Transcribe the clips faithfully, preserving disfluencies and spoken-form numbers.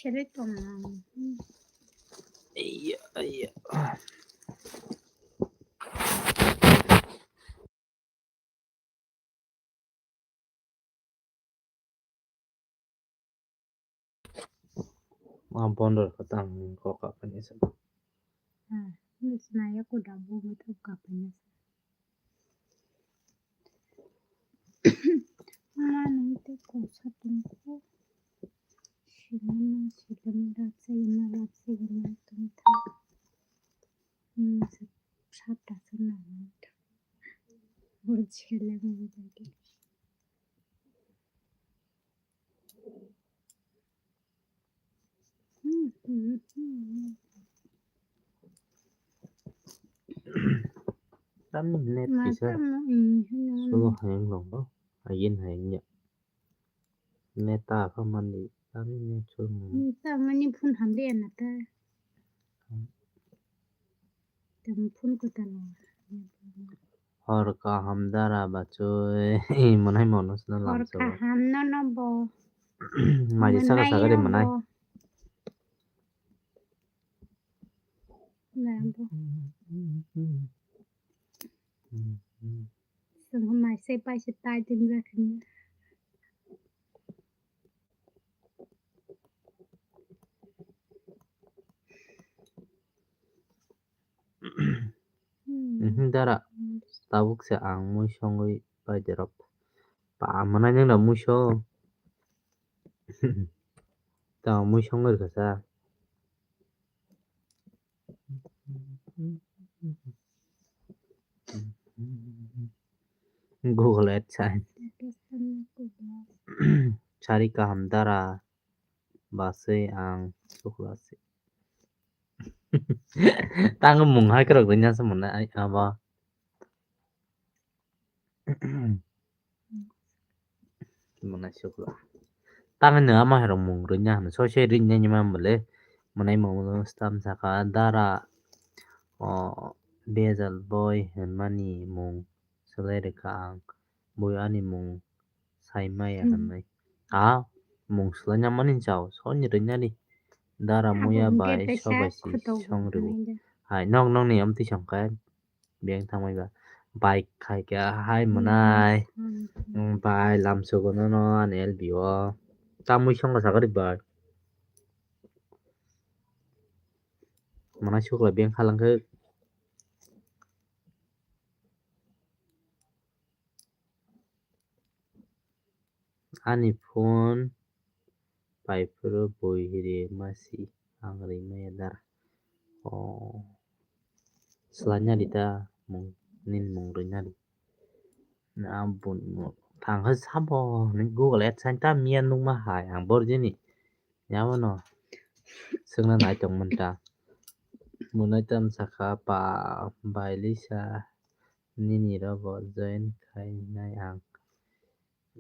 Sele tongmani. Iya, iya. Ma bondor kata ang kok apa ni sa. Ah, ini senaya aku dabu betul kapanya. Mano tei kosa tongkho. Sinima, sinima, ratsayima, ratsayima tongkha. Hmm, sa-, sata sana. Bor chele mo jage. Tamni net kisa sulo hayung rok bo, ayen hayung ya. Net ta pha mani, tamni net sulo mani. Tamni phone hamle ya na ta. Tam phone ko ta lo. Hor kaham dara bachoi. Manai mono sna lamso. Hor kaham no no bo. Mai saka saka de manai. Na bo. Sung mai se pai se tai tin ja khin. Mhm, dara. Tabuk se ang mui songwi pai derop. Pa manai nang da mui song. Ta mui songwi rwkha sa. Google AdSense. Sari kaham dara. Basui ang sukla se. Tango mung hai kwrwk rwnya se mwnai ai abo. Mwnai sukla. Tango no ama hai rok mung rwnya hwn soi soi rwnya ni ma bole. Mwnai mung stam saka dara o bejal boy hwnmani mung. Swlai rwkha ang, bui ani mung sai maya hwnwi. A mung swlaina mani chao, soni rwinani dara muya bai sobai si song rwo. Hai nok nokni amtwi songkhe beng thangmaiba. Bai khaikhe hai mwnai, bai lamsogo nono ani L B o. Tamwi songkha sakha ri bai. Mwnai sukla beng khalangkhe. Ani phone pai phuru bui ri masi ang ri maya dara. O swlaina di ta mung nini mung rwina di. Na bun mung thang hai sabo ni Google AdSense ta miya nukma hai ang bor jini. Yabano swngna nai tongmani ta. Mwnai tam sakha pa bai lisa nini rogo join khainai ang.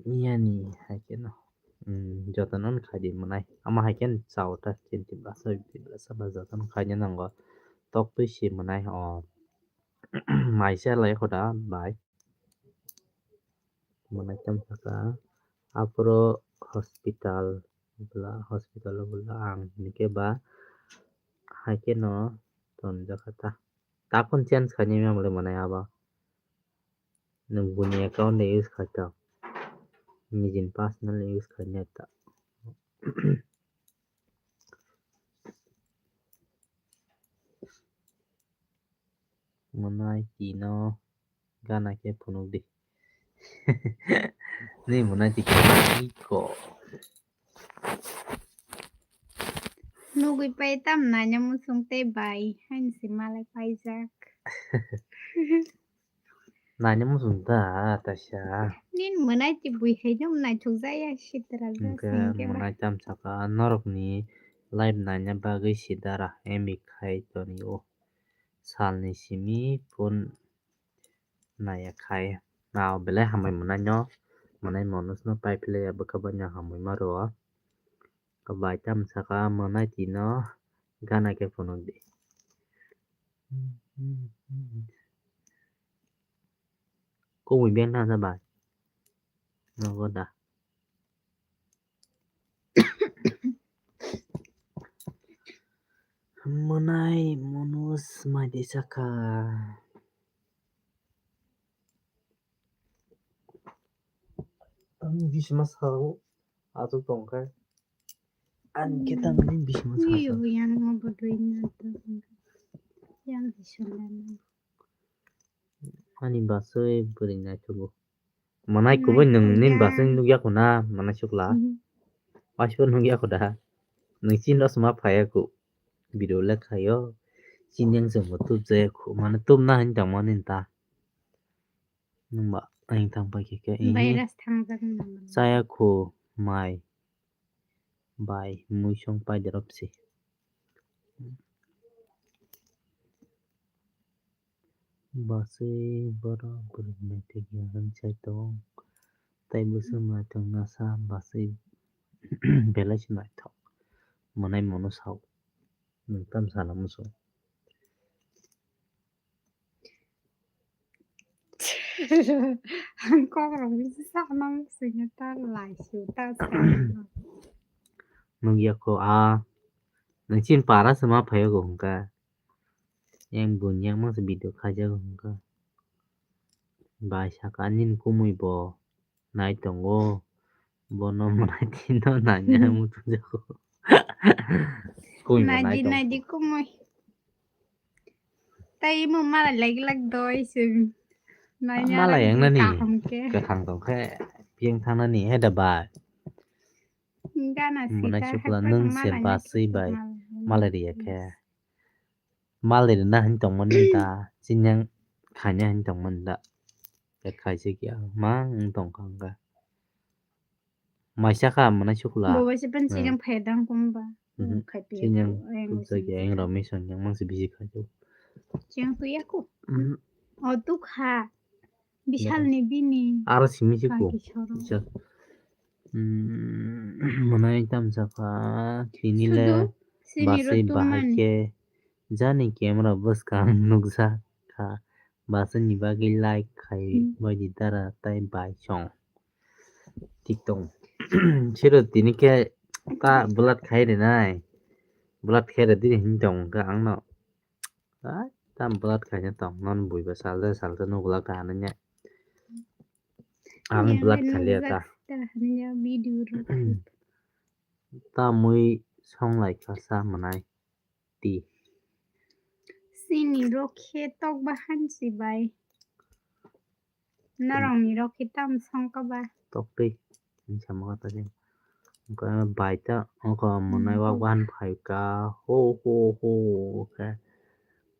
Miyani hai kheno. Hmm, jotono khaidi mwnai. Ama hai khe chao ta chinti basa basa ba jotono khaina nango. Tok twi si mwnai o. Maisa lai khoda bai. Mwnai tam sakha. Aphuru hospital bwla, hospital o bwla ang hinkhe ba hai kheno tonjakha ta. Takhun change khainai mwnai abo. Nwng buini account de use khaito. Nijini personal use khainai ta. Mwnai tino gana khe phunuk di. Ni mwnai twi khe iko. Nugwi pai tam naina muchung tei bai haini se malai paijak. Naina muchung da taisa. Nini mwnai twi bui hai no naithok jaya sitra jak. Hwnkhe mwnai tam saka norokni live naina bagwi sidara M B khai tonio. Salni simi phone naiya khai. Nao belai hambai mwnaino, mwnai monusno pai philaiya bwkha banya hambai ma rwo. Bai tam saka mwnai tino gana khe phunuk di. Kumui beng thangsa bai. Nogo da. Mwnai Manoj mai de saka. Ang bisima sao, ato tongkhe. Ani khe tang ni bisima sao. Yang obo dui na to. Yang hisulana. Ani basui bwrwi naithogo. Mwnai kubui nwng nini basui nukya kho na, mwnai sukla. Waisbo nukya kho da. Nwng chini rosma phaiya kho. Video le khaio. Chini yang chwngbo tubjaya kho. Mane tubna hin tongmani ta. Nwngba ang thang pai khe khe. Virus thangjak nang. Chaya kho mai. Bai muisong pai derop si. Basui borok bwrwi naithok ya hwnwi sai tong. Tai bwswk naithok nasa basui belai se naithok. Mwnai Manoj sao. Nwng tamo sana muchung. Ang kok rok bisi sakno muchungya ta laisio ta sakno. Nukya kho a. Nwng chini para se ma phaiya kho hwnka. Yang bunyang ma se video khaijak hwnka. Bai saka nini kumui bo nai tongo. Bono mwnai tino nanya muchungjago. Kumui bo nai tongo. Naidi kumui. Tai imo malai lai glak doi se. Nanya malai yang nani kaham khe. Kathang tong khe piyang thang nani he da bai. Gana mwnai sika sukla hakrak nwng malai sen na basui bai. Malai riya khe. Malai rina hin tongmani da, chinyang khanya hin tongmani da. Khaisa kya mang tongkha hwnka. Maisa kha mwnai sukla. Bo bai se pen chinyang phai dang kumba. Chinyang tubjak ya, yang rok misong yang mang se bisi khaijak. Chinyang tuya ko. O tu kha. Bishal ni bini. Aro simi si ko. Bishal. Mwnai tamsa kha tini le basui bahai khe jani camera bwskang nukjak kha. Basui ni bagwi like khai bai di dara tai bai song. Tik tong. Siro tini khe ta blood khai rinai. Blood khai ridi hin tong kha ang no. Ai, tam blood khaina tong, non buiba salsa salsa nugulak ta hananya. Ang blood khaliya ta. Video rok. Ta mui songlai kha sa mwnai. Ti. Sini rok khe tok ba hansi bai. Norokni rok khe tamo songkha ba? Toktwi, ang sama kha ta se. Wngkha bai ta, wngkha mwnai wak bahan phai ka. Ho, ho, ho, khe.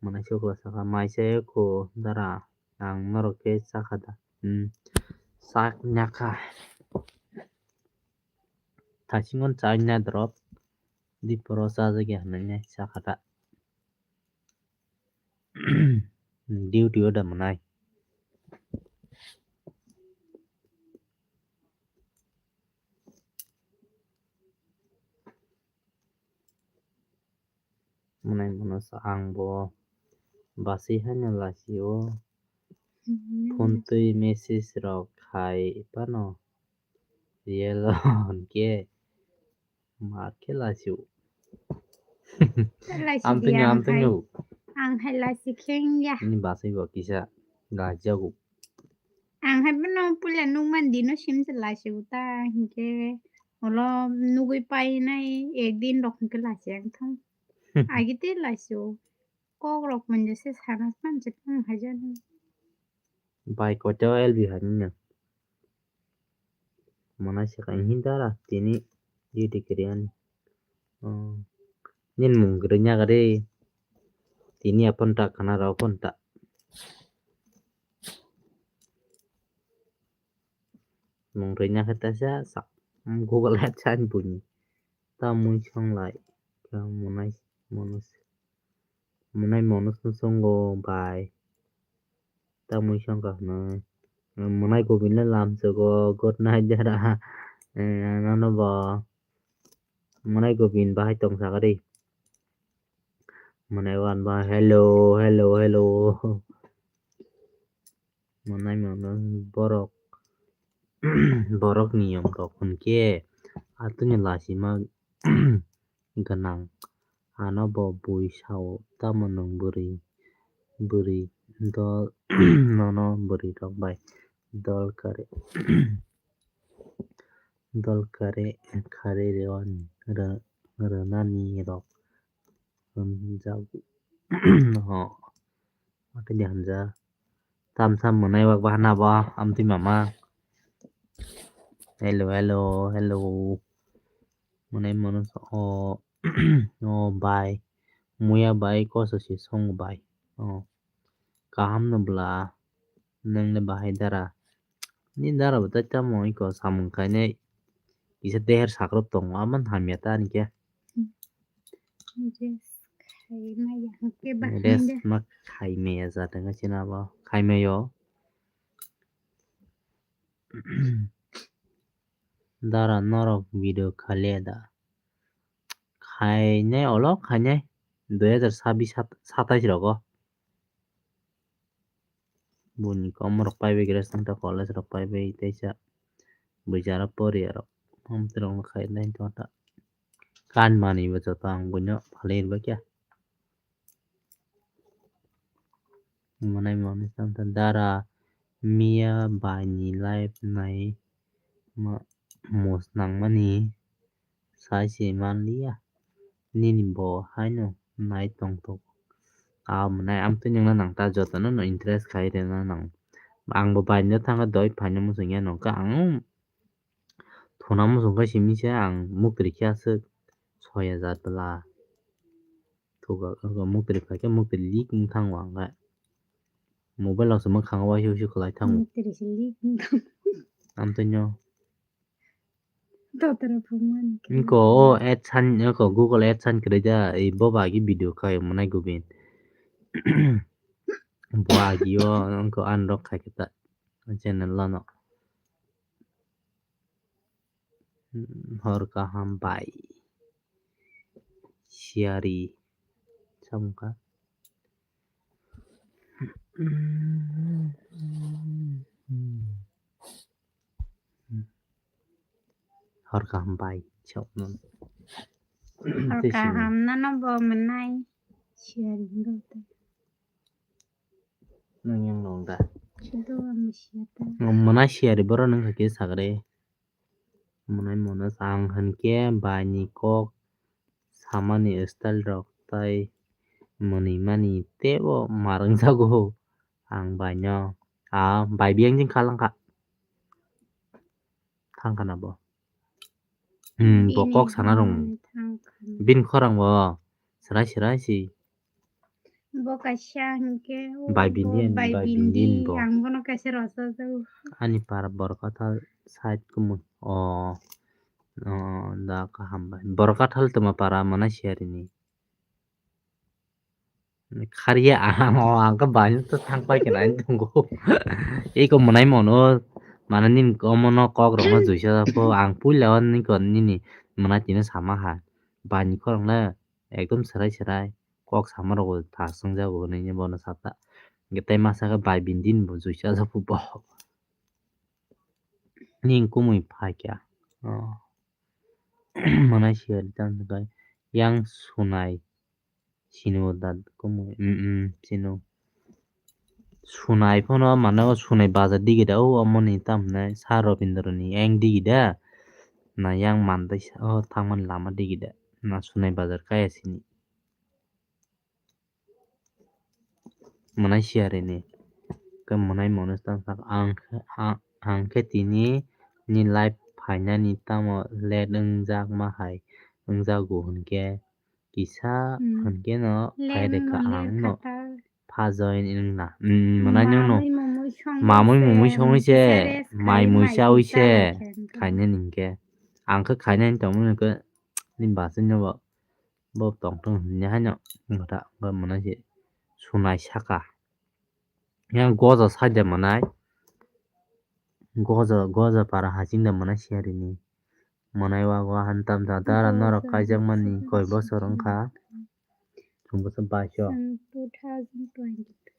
Mwnai sokla saka, mai se kho dara. Ang norok khe chakha da. Hmm. Sak nyakha. Thaisingon chai nya drop. Di poro chajak ya hwnwi nai chakha da. Duty o da mwnai. Mwnai mano sa ang bo basi haino lasi o. Phone twi message rok khai phano. Yellow hwnkhe ma khe lasi o. Amtwino, amtwino. Ang hai lasi kheng ya. Ni basai bo kisa lajago. Ang hai bono puila nukmani dino simsa lasi o ta hinkhe ulo nugwi painai ek din rok hinkhe lasi ang thang. Agi tei lasi o. Kok rok manya se sana manse phang hajan. Bai koito L B hai nini. Mwnai se kai hinda ra tini duty kwrwi ani. Oh. Nini mung kwrwi nya gari. Tini aphano ta khana rw aphano ta. Mung rwina khe ta sa sa. Google Ads ani buini. Ta mui song lai. Khe mwnai Manoj. Mwnai Manoj no songo bai. Ta mui song kha hwnwi. Mwnai Gobind le lamsogo, good night dara. Nono bo. Mwnai Gobind bahai tong sakha de. Mwnai wan ba hello, hello, hello. Mwnai mano borok, borok niyom rok hwnkhe atwini lachima gwnang, Ano bo bui sao, tamo nwng bwrwi, bwrwi dol, nono bwrwi rok bai dol kare, dol kare, kare rw-, rw-, rwnani rok hwnjago. Ho, tei de hwnjak. Tam sam mwnai wak bahana bo amtwi mama. Hello, hello, hello. Mwnai mano o, o bai. Muya bai koso si song bai. O. Kaham no bwla. Nang le bahai dara. Ni dara bo tai tamo iko samung kainai. Kisa deher sakrop tongo. Aman hamya ta ani khe. Rest khai maya hwnkhe bahai Rest da. Ma khai maya jat wngkha chini abo. Khai mayo. Dara norok video khaliya da. Khainai olo khainai dui hazar sabbish sat-, satais rogo. Buini kom rok paibai graduation ta college rok paibai teisa bwsarok poriya rok. Amtwrok no khainai tongta. Kan manwi bo joto ang buino phalwi rwbaikha. Mwnai mwnai tongta dara miya bai ni live nai ma-, mus nangmani sai se manliya. Nini bo haino nai tongthok. A mwnai amtwi nwngna nang ta jotono no interest khai rwna nang. Ang bo bai no thangkha doi phaino muchungya nokha ang. Thuna muchung khe simi se ang muktri khe aswk soi hajar bwla. Thuka, thuka muktri phaikhe muktri lik wng thango ang khe. Mobile rok se mwkhango uaisuk uaisuk khlai thango. Muktri se lik wng thango. Amtwino. Dotoro phungmani khe. Nko o AdSense, nko Google AdSense kwrwi da, ei boba agi video khai mwnai gubin. Bo agi o nko unlock khai khe ta channel lano. Hor kaham bai. Siyari. Samung kha. Hor kaham bai. Hor kaham nano bo mwnai. Siyari hwnkhe. Nwng yang nong da? Sido ang siya ta. Mwnai siyari borok nung kha khe sagre. Mwnai mono ang hwnkhe bai ni kok samani style rok tai mwnwi mani teibo ma rwngjago ang bai no. A bai biyang jing kha lang kha. Thang kha na bo. Hmm, bo kok sana rwng. Bini khorang bo. Serai serai si. Bo kaisa hwnkhe, o bai bo bindi, bai bai bindi, bindi bo. Ang bono kaisa rwchajak. Ani para borok kathal side kumu. O, o, da kaham bai. Borok kathal tongma para mwnai siyari ni. Khariya ang, o, ang khe bai to thang pai khe nai tongo. Eko mwnai mono, mane nini omono kok rokno juisa po. Ang puila o nini ko nini mwnai tini sama ha. Bai ni khorang le ekdom serai serai. Kok sama rok bo thas wngjago hinui bono sata. Hwnkhe tei masa khe bai bindi ni bo juisa jago bo. Ning kumui phaikha. O. Mwnai siyari tang khe yang sunai. Sino da kumui. Mm, mm, sino. Sunai phano mane o sunai bazar digi da o amoni tamhinai sa Robindra ni eng digi da. Na yang mandai sa o thangmani lama digi da. Na sunai bazar kaya sini. Mwnai siyari ni. Khe mwnai mono tang sak ang khe, a-, ang khe tini ni live phainani tamo late wngjak ma hai wngjago hwnkhe kisa Hmm. hwnkhe no Late phai rwkha wngya ang no khatar. Pha join wngna. Hmm, mwnai nwng no. Mamui mumui songwi se, Mamui mumui songwi se, kisa rest mai khai mui mui chawi se, chawi khe wngkha. Khainani hwnkhe. Ang khe khainani tongmani hwnkhe ni bachai no bo. Bo tongthung hinwi haino wngkha ta, wngkha mwnai se sunai saka. Yang goja side mwnai, goja, goja para hasing da mwnai siyari ni. Mwnai wago han tam da dara norok kaijak mani koi bosor wngkha. Chwng bwsa baiso. Two thousand twenty-two.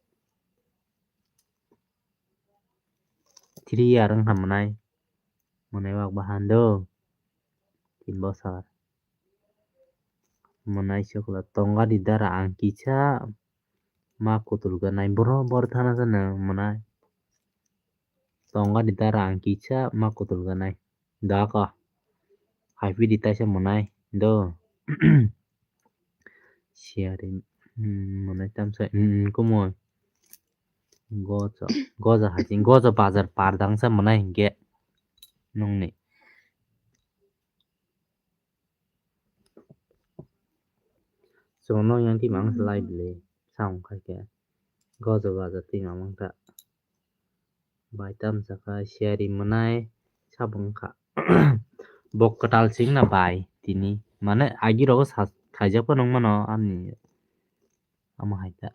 Three year wngkha mwnai. Mwnai wak bahan do. Tin bosor. Mwnai chwkla tongani dara ang kisa ma kutul ganai. Boro bor thana sana mwnai. Tongani dara ang kisa ma kutul ganai. Daka. Haipidi taisa mwnai. Do. Siari, hmm, mwnai tamsa, hmm, hmm, kumui. Gojo, gojo haching, gojo bazar par dangsa mwnai hinkhe. Nungni. Chwngno yang twi mang lai bwle, sa wng kha khe. Gojo bazar twi mang ta. Bai tamsa kha siari mwnai sabo wng kha. Bo kwtal se wngna bai tini. Mane agi rogo sa khaijak phano wng mano ani. Amo hai ta.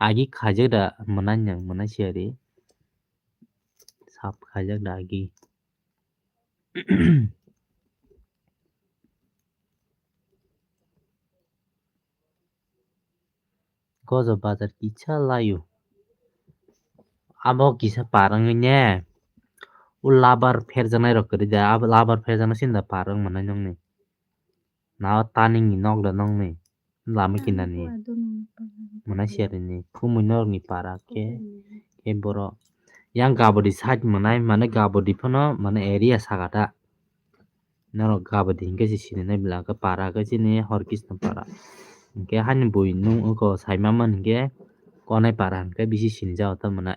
Agi khaijak da mwnai nang mwnai siari. Sap khaijak da agi. Gojo bazar kisa laio. Abo kisa par wngwi ne. O labar pherjaknai rok kwrwi da. Abo labar pherjaknai sinda par wng mwnai nongni. Na o taning ni nok da nongni. Lama kinani. Mwnai siarini. Kumui norokni para khe. Khe borok. Yang gabodi side mwnai mane gabodi phano mane area saka ta. Norok gabodi hinkhe se sinina bila khe para khe chini Horkisna para. Hinkhe hani bui nung oko saima man hinkhe Konai para hinkhe bisi sinijak o ta mwnai.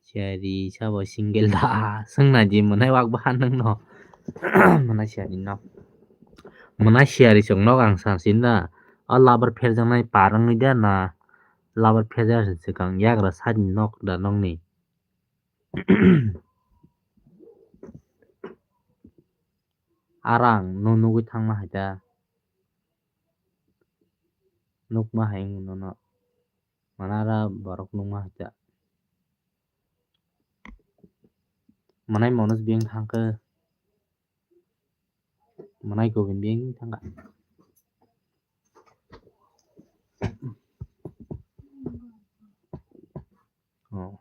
Siari sabo single da swngnai di mwnai wak bahan nung no. Mwnai siari no. Mwnai siari chwng nok ang sa sin da. O labar pherjaknai par wngwi da na labar pherjak se swkang yagra side ni nok da nokni. Arang no nugwi thangma hai da. Nukma hai wng nono. Manara borok nukma hai da. Manai Manoj biyang thangkhe. Manai Govind biyang thangkha. Oh.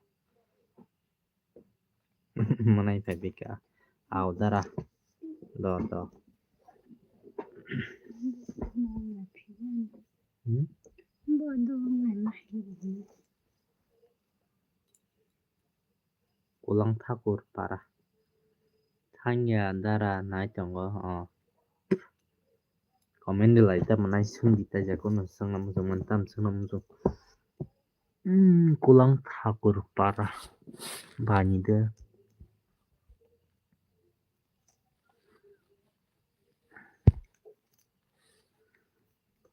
Manai phai bika. Au dara. Do do. Hmm? Kulang Thakur para. Thangya dara nai tongo. Oh. Comment de lai ta manai sung di ta jako no sung na muchung man tam sung na muchung. Hmm, Kulang Thakur para. Bani de.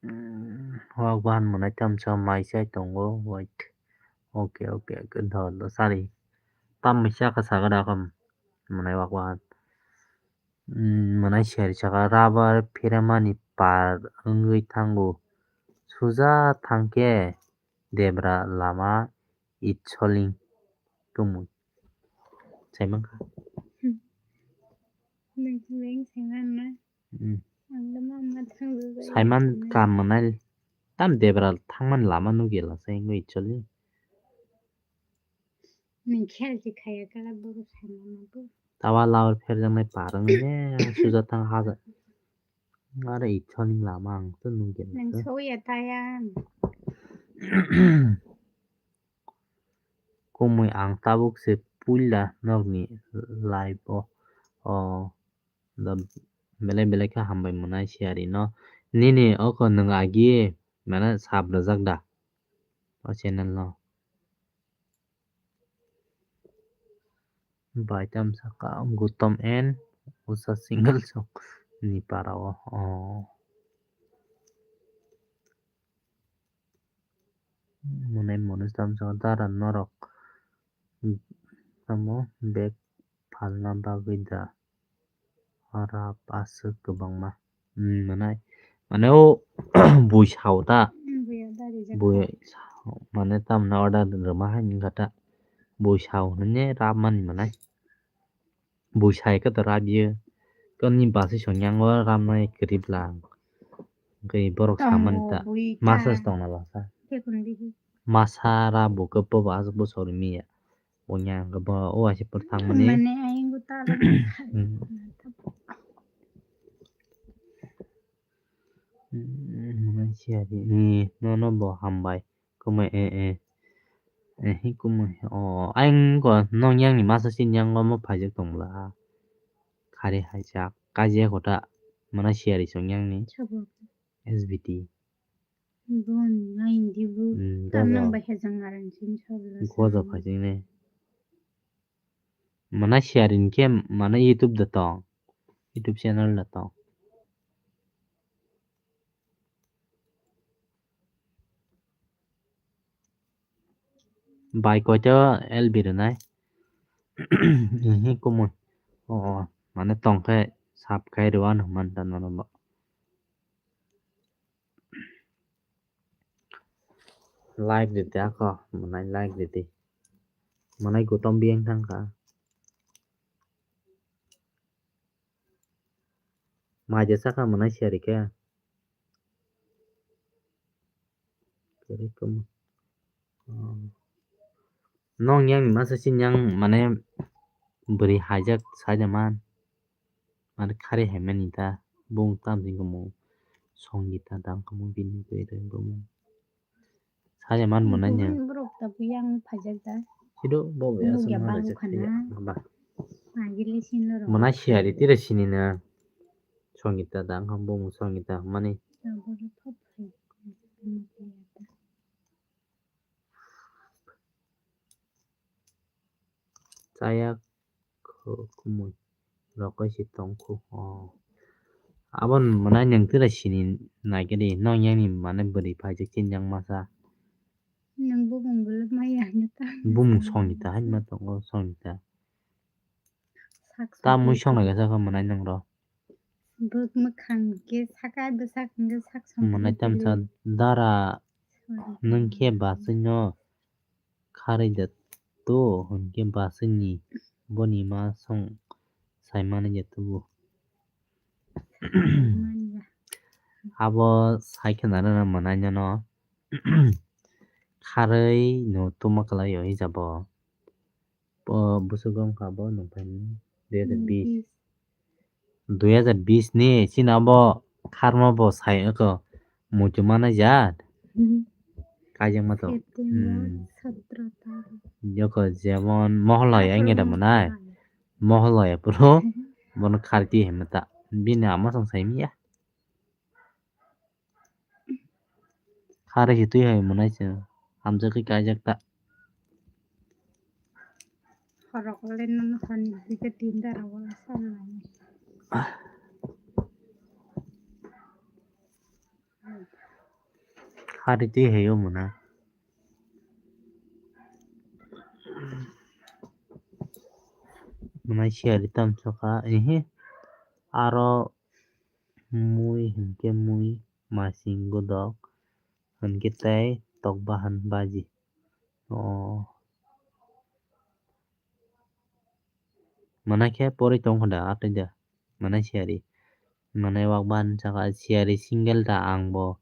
Hmm, wak bahan mwnai tamsa mai chai tongo. Wait. Okay, okay, okay. Do, do, sorry. Tam mai chaka saga da kam. Mwnai wak bahan. Hmm, mwnai seri saka rubber phiramani par wngwi thango. Suja thangkhe debra lama itsoling tumui. Saimankha. Hmm. Nang saiman na? Hmm. Ang lama ma thang. Saiman kam mwnai tam debra thangmani lama nugya lasa wngwi itsoling. Nini khel se khaya kala boro sanama bo. Tawa labar pherjaknai par wngwi ne suja thang haja. Are itsoling lama ang to nugya. Nang soya tayang. Kumui ang tabuk se puila nokni live o, o, belai belai khe hambai mwnai siyari no. Nini oko nwng agi mane sab rwjak da o channel no. Bai tam saka Gutom and Usha single song ni para o. Oh. Mwnai mwnwi tam saka dara norok tamo bag phalna bagwi da. Ora aswk kwbangma. Hmm, mwnai. Mane o bui sao ta. Hmm, bui ada rijak. Bui sao, mane tamna order rwma hai wngkha ta. Bui sao hwnwi rap mani mwnai. Bui sai khe to rap yo. Khe ni basi song yang o rap nai kwrwi bwla. Hwnkhe borok samani ta. Masa se tongna lasa. Masa ra bo khe bobo aswk bwswk rwmi ya. Bo yang khe bo o waisa por thangmani. Mane ayang bo ta. Hmm. Mwnai siyari ni nono bo hambai. Kumui, eh, eh. Eh, hi kumui. Oh, ayang ko nong yang ni masa sin yang omo phaijak tong bwla. Khari haijak. Kajiya kota. Mwnai siyari song yang ni. Sabo. S B T. Bon, lain di bu. Hmm, Tam nang gaga. Bai hajang arang sin sabo. Goja phaijak ne. Mwnai siyari ni khe mwnai YouTube da tong. YouTube channel da tong. Bai koito L B rwnai. Ehe, kumui. Oh, mane tong khe sap khai rw ano man ta nono bo. Like rwdi ako, mwnai like rwdi. Mwnai gutom biyang thang kha. Mai je saka mwnai siyari khe. Kwrwi kwmwi. Oh. Nong yang masa sin yang mane bwrwi haijak saja man. Mane khari hai mani ta bung tam sing kamo songita dang kamo bini bwrwi bumung. Saja man mwnai nya. Buini borok tabuk yang phaijak da. Sido bo ya Nukya sama balu raja khana. Kaya. Ba. Agili sin loro. Mwnai siyari tira sini na. Songita da ang kha bung songita mani. Tabuk thop hai. Chaya khu kumui rokoi si tong khu. Oh. Abon mwnai nung tira sini nai khe di nong yang ni mane bwrwi phaijak chinjak masa. Nung bumung bwlwk maya hinwi ta. Bumung songita hai ma tongo songita. Sak Ta songita. Mui song nai khe sakha mwnai nung ro. Bwk mwkhang khe saka bwsak hwnkhe sak song Mwnai khe tamsa bwlwi. Dara Sorry. Nung khe baswino kharwi da to hwnkhe baswini boni ma song saimani ya tubu. Manya. Abo sai khna rwna mwnai nono kharwi no tuma kwlai o hijabo. Bo bwswk wngkha bo nwng phaini dui hazar bish. Dui hazar bish ni chini abo kharma bo sai wngkha muitu mana jat. Hmm. Kaijakma to. September Hmm. Sotro tarikh. Joko jemon Moholoi Aphuru wngya da mwnai. Moholoi. Moholoi aphuru bono kharti hemta. Bini ama song saimiya. Kharwi se twi hai mwnai se hamjagwi kaijak ta. Horok le nang honi dike tinta rogo salai. Kharwi twi hai o mwnai. Mwnai siyari tamsokha ehe aro mui hinkhe mui masing godok. Hinkhe tei tok bahan baji. O. Mwnai khe porwi tong kha da, atwi da. Mwnai siyari. Mwnai wak bahan saka siyari single da ang bo.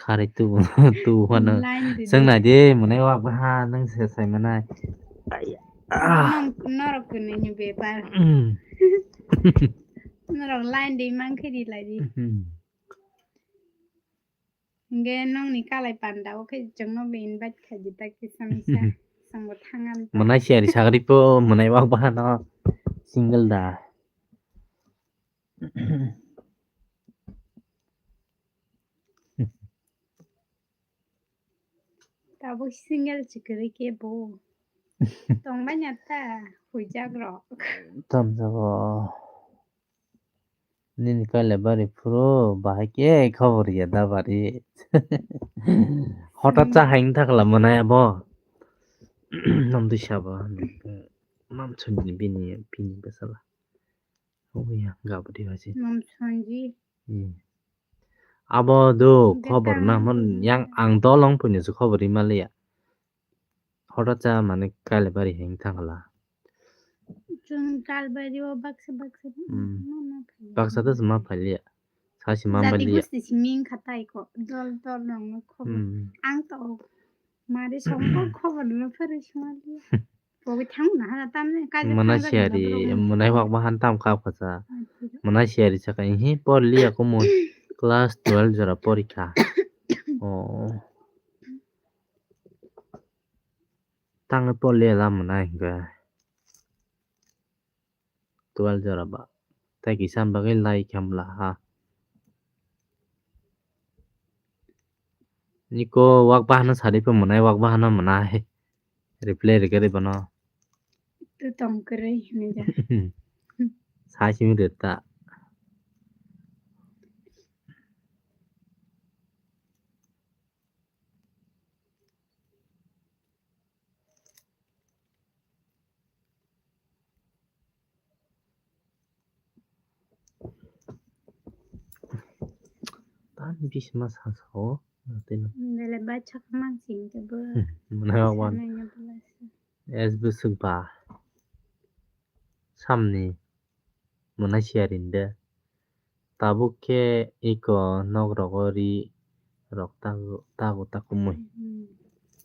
Kharwi tubu, tubu phano. Line rwdi. Chwng nai di, mwnai wak bahan nwng se sai mwnai. Norok kwnwi ni bepar. Mm. Norok line di man khe ri lai di. Mm. Hingke nongni kalai panda o khe chwngno bo invite khaidi ta kisa misa chwngbo thangam ta. Mwnai siyari sagri po mwnai wak bahano single da. Tabuk single chikiri ke bo. Tongmanya ta huijak rok. Tamjago. Nini kailabari phuru bahai khe khobor ya da bari. Hothat cha hai wngtha khala mwnai abo. Nomtwi sabo. Mamsuni bini, bini bwsala. Oya gabadi haji. Mamsuni. Hmm. Abo do khobor na mon yang ang dolong punya su khobor imaliya. Hothat cha mane kailabari hai wngtha khala. Chwng kalbari o baksa baksa Hmm. Ma, ma phaiya. Baksa ta se ma phaiya. Sa se ma Jati baliya. Gusti simi wngkha tai ko. Dol dol rong no khobor. Hmm. Ang to mari song ko khobor no phari sima liya. Pogi thang na hana tamne kaje Mwnai thang siyari, jaga na borok. Mwnai wak bahan tam kap kasa. Mwnai siyari saka, "Ihi, por liya kumo, Class twelve jora porikha. Oh. Tangwi porliya la mwnai hwnkhe. Twelve jora ba. Tai kisa bagwi lai khamla ha. Niko wak bahano sadi pha mwnai, wak bahano mwnai. Reply rwgwi bono. Tu tong kwrwi hinwi ja. Sai simi rwta. Tan bisma sa sao. Tei no. Bele bai chakmang sing ke bo. Hmm, mwnai wak wan. Sana nya bela sa. S B sukba. Samni mwnai siyarin de. Tabuk khe iko nok rogo ri rok tago, tago takumui. Hmm.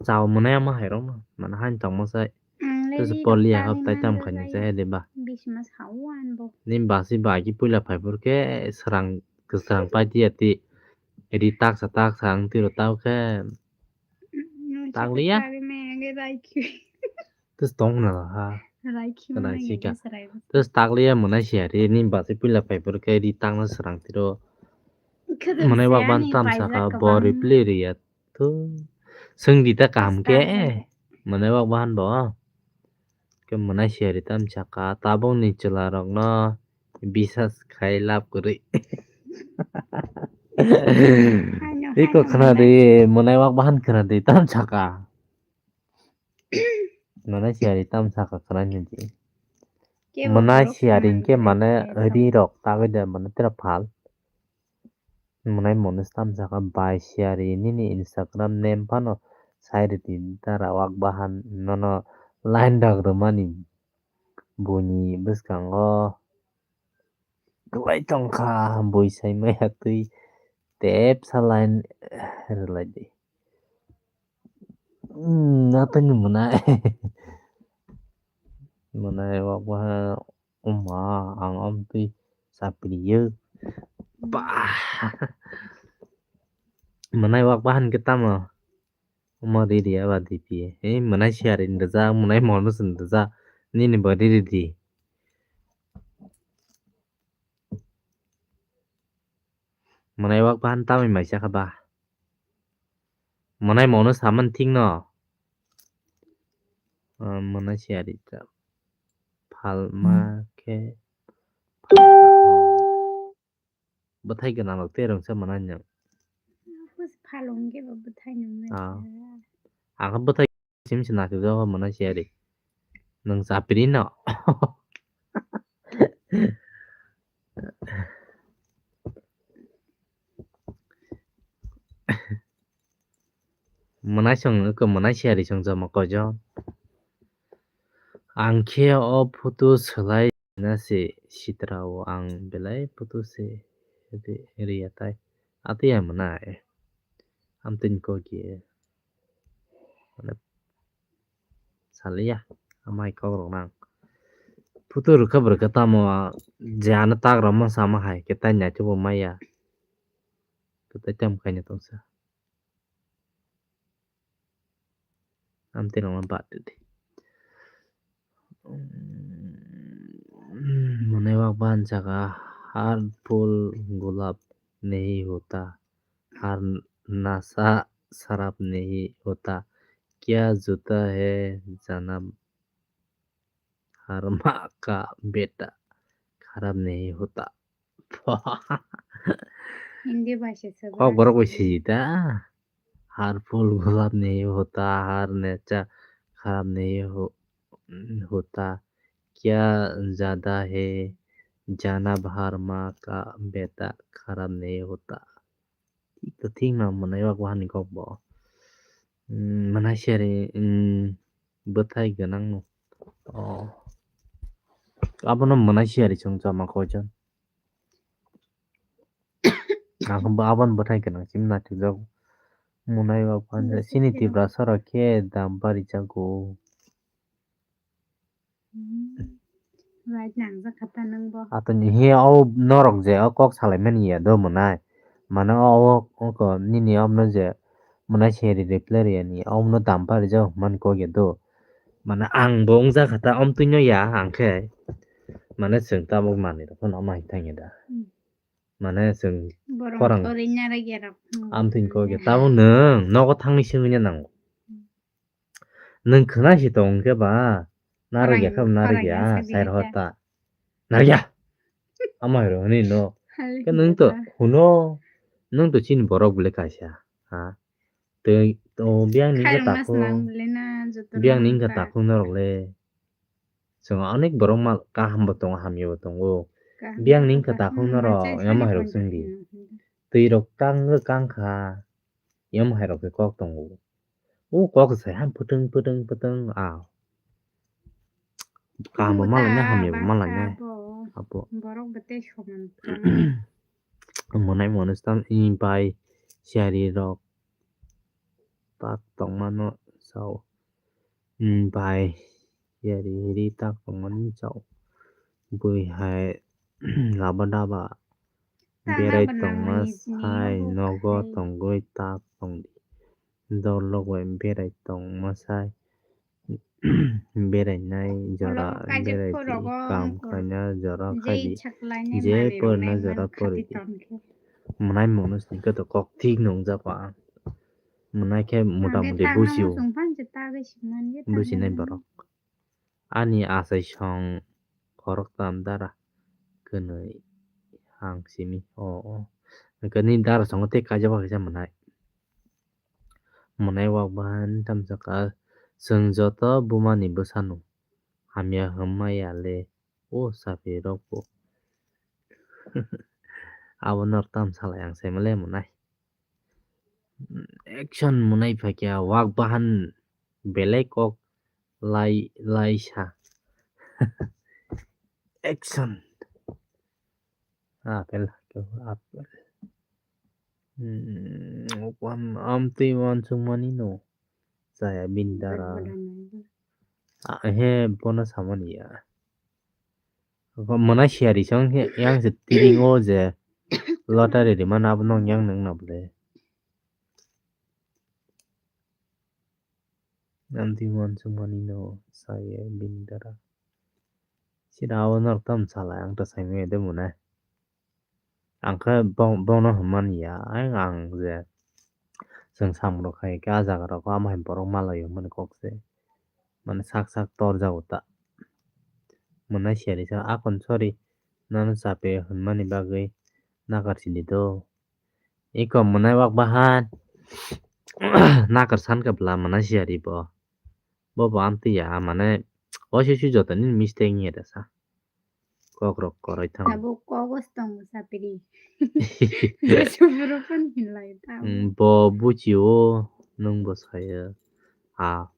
Chao mwnai ama hai rok no. Mana hain tongmo sai. Ang le ri rok tagwi manjak. Tus polia hap tai tam khaini sai de ba. Bisma sao an bo. Nim basi ba ki puila phai phur khe srang, srang pai tiya ti. Ri taksa taksa ang tiro tao khe. Hmm, takliya. Tagwi manjak rai khi. Tus tong na ha. Rai khi. Rai mwnai sika. Tus takliya mwnai siyari ni basi puila phai phur khe ri takna srang tiro. Mwnai wak ban tam saka bo reply riya. Tu. Swng di ta kaham khe. Mwnai wak bahan bo. Khe mwnai siyari tam saka tabuk ni chwla rok no bisas khai lab kwrwi. Iko khna di, mwnai wak bahan khna di tam saka. Mwnai siyari tam saka khna ni di. Mwnai siyari hwnkhe mane ri rok tagwi de mane tera phal. Mwnai mwnwi tam saka bai siyari nini Instagram name phano sai rwdi dara wak bahan nono line rok rwmani buini bwskango kwlai tongkha bui sai maya twi tepsa line rwlaidi. Hmm, atwini mwnai. Mwnai wak bahan. Oma, ang amtwi chapiriyo. Bah. Mwnai wak bahan khe tamo? Omo riri aba dipi. Ei, mwnai siyarin rijak, mwnai mono sin rijak. Nini bo riri di. Mwnai wak bahan tamwi maisa kha ba. Mwnai mono saman thik no. Ah, mwnai siyari ta. Phalma khe. Bwthai gwnang rok tei rwngsa mwnai no. Phalung khe bo bwthai nung. Ah. Ang khe bwthai Sim se naisik jago mwnai siyari. Nwng chapiri no. Mwnai song ko mwnai siyari song jama kojo. Ang khe o photo swlai na se sitra o ang belai photo se riya tai. Atwi ya mwnai. Amtwini kok ye. Mane, saliya. Amai kok rok nang. Photo rwkha bwrwkha tamo, je ano tak rok masa ama hai, khe tai naitugwi maya. Khe tai tamo khaina tongsa. Amtwi rok no bad rwdi. Mwnai wak bahan saka, har phul gulab nahi hota, har nasha sharab nahi hota, kya juta hai janab har maa ka beta kharab nahi hota. Hindi bhasha se kok borok bai siji ta. Har phul gulab nahi hota, har nasha kharab nahi ho-, hota. Kya jata hai janab har maa ka beta kharab nahi hota. Thik to thik no mwnai wak bahan ni kok bo. Hmm, mwnai siyari, hmm, bwthai gwnang no. Oh. Abono mwnai siyari chwng chama koijon. Ang bo aboni bwthai gwnang sim naithokjago. Mwnai wak bahan sini Tiprasa rok khe dam bari jago. Hmm. Right nangjak kha ta nwng bo. Atoni he o norok je o kok salaimani ya do mwnai. Mane o, o, oko nini omno je mwnai seri reply riyani omno dam parijak hwnmani kok ya do. Mane ang bo wngjakha ta omtwino ya ang khe. Mane chwng tabuk manwi rok phano omo hai thangya da. Hmm. Mane chwng borok khorang tori narwk ya rok. Hmm. Amtwini kok ya tabuk nwng nogo thangwi swngwi nango. Hmm. Nwng khwna si tong khe ba, narwk ya khe narwk ya, sai rw ta. Narwk ya. Ama hai rw hwnwi no. Khe nwng to huno, nwng to chini borok bwle kaisa. Ha? Tei to biyang ni khe takhuk. Biyang ni khe takhuk norok le. Chwng onek borok mal kaham bo tongo, hamya bo tongo. Biyang ni khe takhuk norok, ama hai rw chwng di. Twi rok kang kang kha. Yam hai rok khe kok tongo. O kok sai han pwtwng pwtwng pwtwng a. Kaham bo malai nai, hamya bo malai nai. Abo. Borok bo tei soman. Mwnai mwnwi stam i bai siyari rok tak tongmano sao. Bai siyari ri tak tongmani sao. Bui hai laba daba. Berai tongma sai nogo tongwi tak tongdi. Dorlok bai berai tongma sai. Berai nai jora berai di, kam khaina jora khai di. Je porna jora pori di. Mwnai mwnwi sini khe to kok thik nung jak ang. Mwnai khe mota moti buji o. Buji nai borok. Ani achai song khorok tam dara kwnwi ang simi o o. Hwnkhe nini dara songo tei kaijak bai kaisa mwnai. Mwnai wak bahan tamsa ka chwng joto buma ni bwsa no hamya hwnma ya le o chapri rok bo. Abo norok tam salai ang sai male mwnai. Action mwnai phaikya wak bahan belai kok lai lai sa. Action. Apel, apel. Hmm, am, amtwi uansukmani no. Chaya bini dara. Ah, he, bono samani ya. Mwnai siyari song he, yang se tiring o je lottery rimani abo nong yang nang na bole. Amtwi uansukmani no saya bini dara. Sida abo norok tam salai ang ta saimanya de mwnai. Ang khe bo-, bono hwnmani ya, ang, ang je chwng samung rok khai khe a jaga rok o ama hai borok malaio hwnmani kok se. Mane sak sak torjago ta. Mwnai siyari sa akon sorry nono chape hwnmani bagwi nakar sidi do. Iko mwnai wak bahan nakar san khe bwla mwnai siyari bo. Bo bo amtwi ya mane oisoisu joto nini mistake wngya da sa. Kok rok koroi thang. Tabuk kok o se tongo chapri. Jesu boro phano hinlai ta. Mm, bo buchi o nwng bo saya. Ha.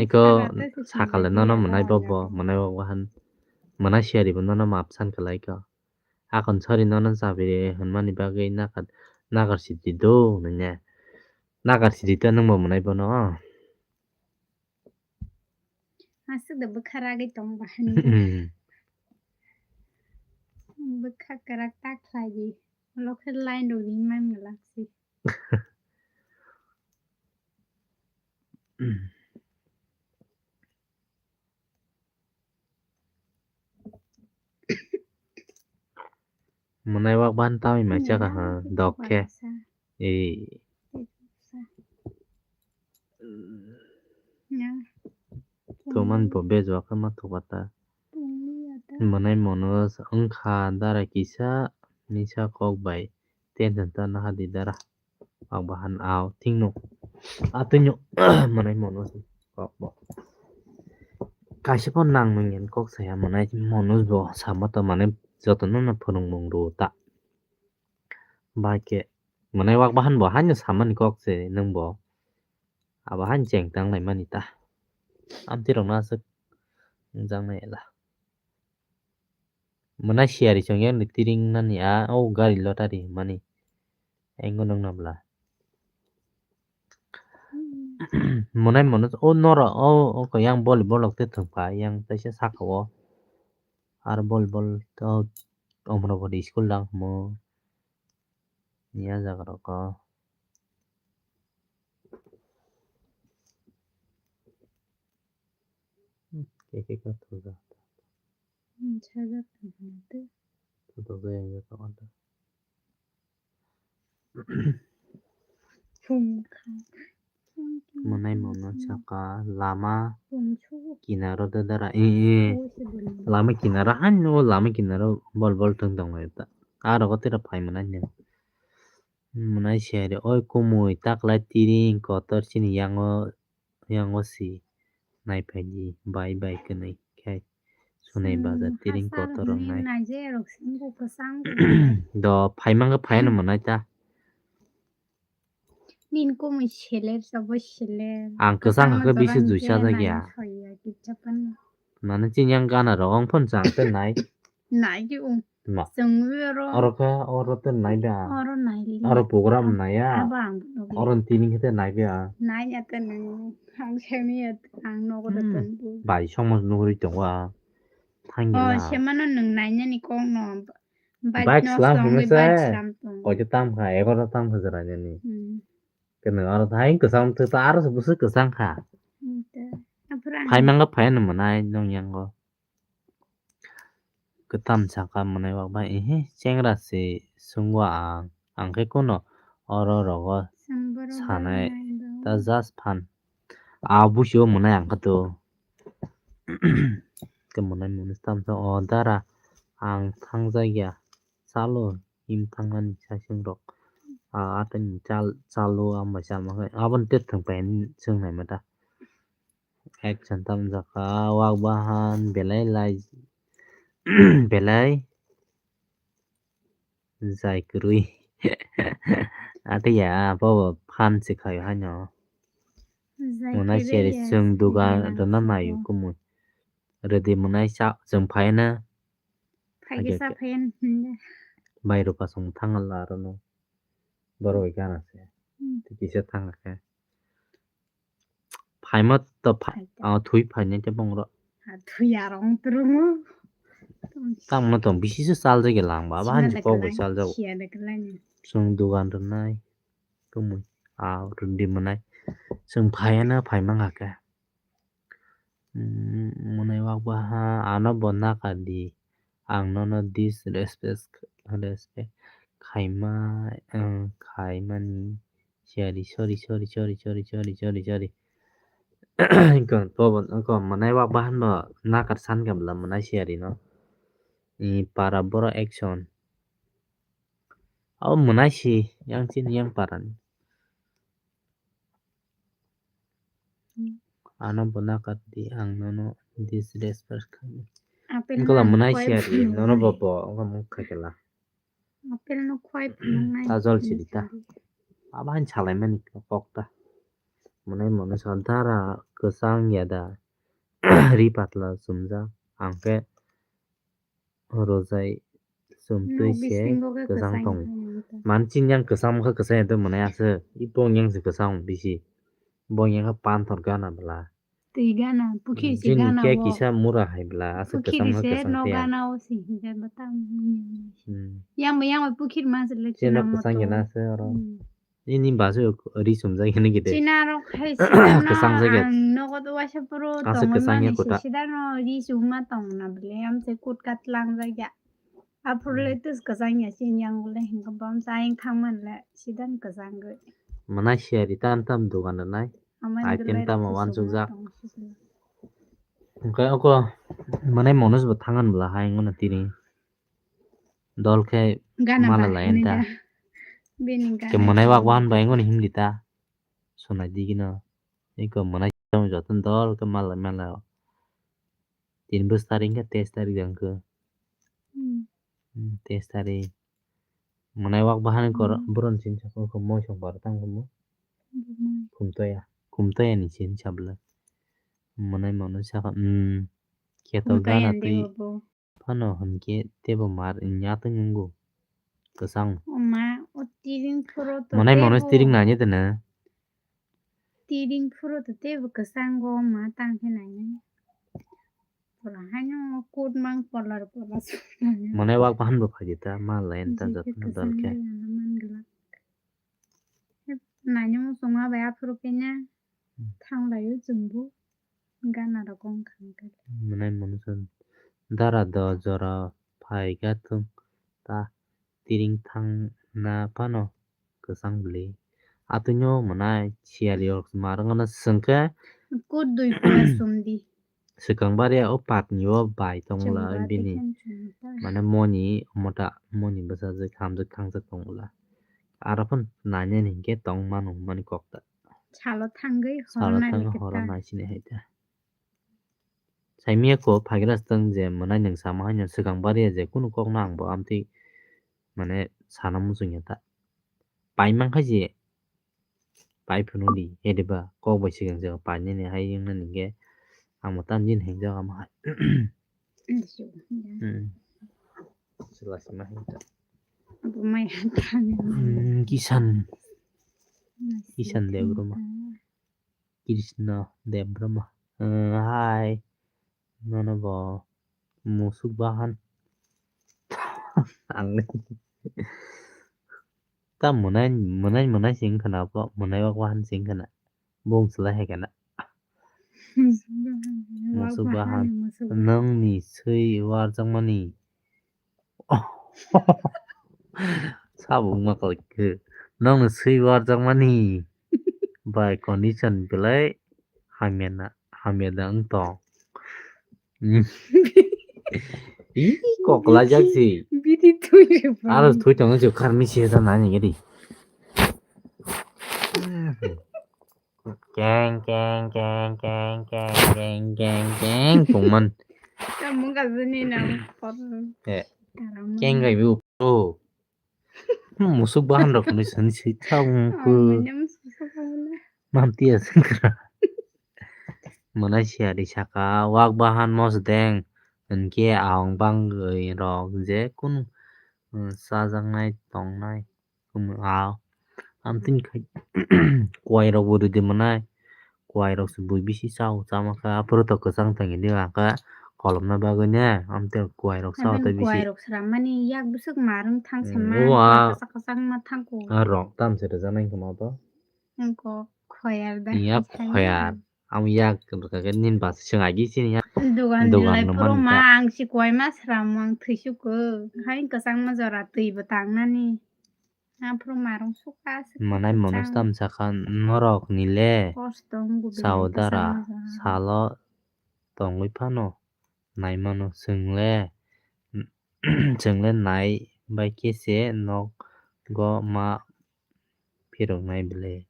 Eko sakale nono mwnai bo bo mwnai bo wahan. Mwnai siyari bo nono map san khlai ko. Akon sorry nono chapri hwnmani bagwi nakar, nakar sidi do nanya. Nakar sidi ta nwng bo mwnai bono. Aswk da bwkha ragwi tong bahani. Bwkha kwrak ta khlai di. Lokhe line rok ring man gwlak si. Mwnai wak ban tamwi mai chakha ha dok khe. Ee. Tuman bo bejwa khe ma thuka ta. Mwnai mono wngkha dara kisa misa kok bai tension ta naha di dara. Ang bahan au thingno atwino mwnai mono kok bo. Kaisa pho nang nung yen kok saya mwnai mono bo sama ta mane jotono no phwrwngmung rw ta. Bai khe mwnai wak bahan bo haino samani kok se nwng bo. Abo haino cheng tang lai mani ta. Amtwi rok no aswk wngjaknai ela. Mwnai siyari chong yang ni tiring nani a o gari lottery mani. Engo nung nabla. Mwnai mono o noro o, o ko yang volleyball rok te thwngkha yang teisa saka o. Ar volleyball to Omorabari school dang mo. Ya jaga rok o. Hmm, keke ka thuja. Hmm, sajak tongmani tei. Thuja yang jaka wanda. Phung kha. Mwnai mano saka lama kinaro de dara, eh, eh. Lama kinaro, han no lama kinaro bol bol thwng tong lai ta. Aro ko tira phai mwnai ni. Mwnai siyari, oi kumui taklai tiring kotor chini yango, yango si naiphai di bai bai kwnwi khai. Sunai bazar tiring kotor rok nai. Do phaimang khe phai no mwnai ta. Nini kumui seler sabo seler. Ang kwchang khe bisi juisa jak ya. Mane chini yang gana rok ong phone chang te nai. Nai di ung. Ma. Chwng wi oro. Oro khe, oro tei nai da. Oro nai li. Oro program nai ya. Abo ang bo nugwi. Oro tini khe tei nai ya. Nai ya tei nai. Ang semi ya, ang nogo da tong bu. Bai somos nugwi tongo a. Thang gila. Oh, semano nwng nai nani kok no. Bike slam hwnwi se. Bike slam tong. Oito tam kha, egaroh tam kha jora nani. Hmm. Khe nwng aro thang kwchang twi ta aro se bwswk kwchang kha. Hmm, tei. Aphuru ang. Phai mangkha phai no mwnai nong yango. Kwtam saka mwnai wak bai, ehe, chengra se sungwa ang, ang khe kono oro rogo sanai ta just phan. A busi o mwnai ang khe to. Khe mwnai mwnai tamsa o dara ang thang jak ya, chalo him thang ani sasing rok. A atani chal, chalo ang bai chal ma khe, aboni tei thwng pai ani sung nai ma ta. Action tam jaka wak bahan belai lai belai jai kwrwi. Ate ya bobo phan se khayo haino. Mwnai seri chwng dugan rwna naio kumui. Rwdi mwnai sa chwng phaina. Phaikhe sa phaina. Bai rupa song thangla arono. Borok bai gana se. Kisa thangkhe. Phaima to pha-, ah, thui phainai tei bongrok. Ah, thui arong turungo. Tamo tong bisi se chal jagwi lang ba, ba hansi kok bo chal jago. Chwng dugan rwnai, kumui, ah, rwdi mwnai. Chwng phaiya na phaima hake. Mm, mwnai wak ba ha, ano bo naka di. Ang nono disrespect, respect khaima, eh, khaimani. Siyari, sorry, sorry, sorry. Hwnkhe to bo, wngkha mwnai wak bahan bo nakar san khe bwla mwnai siyari no. Ni para borok action. Abo mwnai si, yang chini yang para ni. Hmm. Ano bo nakar di, ang nono disrespect khaimani. Wngkha mwnai siyari, nono bo bo, wngkha mung khaikhe la. Apple no khwai phunuknai. Ta jol siri ta. Abo haino salaimani kok ta. Mwnai mwnai sa dara kwchang ya da. Ri patla chumjak. Ang khe rojai chumtwi se kwchang tongo. Manchini yang kwchang wngkha kwchang ya tei mwnai aswk. Ipong yang se kwchang bisi. Bong yang khe panthor gana bwla. Twi gana, pukhiri se gana khe o. Kisa mura hai bwla, aswk pukhiri kwchangma se kwchang no khe ya. Gana o se hwnjak bwtang. Hmm. Yang bo yang bo pukhiri ma se le chini no kwchang gana se oro. Hmm. Nini basu ri sumjak hini gede. China rok hai sida no kwchang jagya. Ang nogo to waisa puro aswk tongwi kwchang ya mani se kuta. Sida no ri summa tong na bwle am se kut kat lang jagya. Aphuru le tus kwchang ya chini yang le hingke bom sa yang thang man le sidan kwchang gwi. Mwnai siyari tam tam dogan rwnai. Item tamo wansukjak. Hwnkhe oko mwnai monoj bo thangan bwla hai wngmano tini. Dol khe mala lai ta. Bini gana. Khe mwnai wak wahan bai wngmani himdi ta. Sonai digino. Eko mwnai joto dol khe mala mala. Tin bwsari wngkha teis tarik jang khe. Hmm. Hmm, teis tarik. Mwnai wak bahan kor, hmm, boron chini sakha khe moisong bara tang khe mo. Bumai. Khumtoya. Khumtoya ni chini sabla. Mwnai mano sakha, hmm. Kheto gana twi. Phano hwnkhe tebo mar nya tong nungo. Kwchang. O ma, o tiring phuro to. Mwnai mano tebo. Tiring nanya tene. Tiring phuro to tebo kwchango ma tang khe nainai. Pura haino coat mang polar polar suknai. Mwnai wak bahan bo phaidi ta ma line ta jotno dol khe. Naina muchungma bai aphuru khe na Hmm. Thang lai o chwng bo gana rok wng kha hwnkhe. Mwnai mwnwi chwng dara do jora phai kha thung ta tiring thang na phano kwchang bwlwi. Atwino mwnai siyari rok ma rwngno swng khe Kut dui pura sum di. Swkang bari o patni o bai tong Chwng la bari bini khe chwng ta. Mane moni mota moni bwsajwk hamjwk thangjak tong la. Aro phano nainani hinkhe tong mano hwnmani kok ta. Salo thangwi horo Salo nai thangwi horo ta. Naisini hai ta. Saimiyako phagira swtang je mwnai nwng sama haino swkang bari je kunu kokno ang bo amtwi mane sana muchungya ta. Pai mankha je pai phunukdi, ediba kok bai swkang swkang painani hai wngnani hinkhe ang bo tamjin hingjak ama hai. Hmm. Chwla sima hai ta. Abo mai ha thangwi. Hmm, Kisan. Kisan Debbarma. Krishna Debbarma. Eh, hai. Nono bo musuk bahan. Ang ta mwnai, mwnai, mwnai sing khna bo, mwnai wak bahan sing khna. Bung chwla hai khna. Musuk bahan. Musuk bahan. Nongni swi warjakmani. Sabo wngma kwlai khe. Nongni swi warjakmani by condition belai hamya na, hamya da wng tong. Ih, kok laijak si. Bidi thui rwba. Aro thui tong si kharmi si da nani gadi. Keng, keng, keng, keng, keng, keng, keng, keng, tongman. Tamo gajini nang pot. Eh. Tarama. Keng gai bu. Oh. Musuk bahan rok ni sani si thang Oh, ku. Manya musuk bahan. Mam tia sengkra. Mwnai siyari saka wak bahan mosdeng. Hinkhe aong bangwi rok je kunu, mm, chajaknai tongnai. Kwmwi ah, amtwini khai kuwai rok bo rwdi mwnai. Kuwai rok se bui bisi chao, chama khe aphuru to kwchang tongwi di, ang khe kolomna bagwi ne, amtwi kuwai rok chao tei bisi. Kuwai rok swrammani yak bwswk marwng thang se Mm, ma, o ah. Kwchak kwchak ma thang ko. Ah, rok tam se rwjaknai wngkhe ma to. Wngkhe khoyar da. Iya, khoyar. Ang yak rwkha khe nini basa swng agi chini ya. Dogan Dogan jinlai no phuru man ma kha. Ang si kuwai ma swramo ang thwisu ko. Hai kwchangma jora twi bo tangnani. Aphuru marung sukha se Manai kwchang. Mono tam sakha norok ni le. Kosto wng gubi Sao lai dara kwchangma jora. Salo tongwi phano nai mano chwng le, chwng le nai bai khe se nogo ma phiroknai bwle.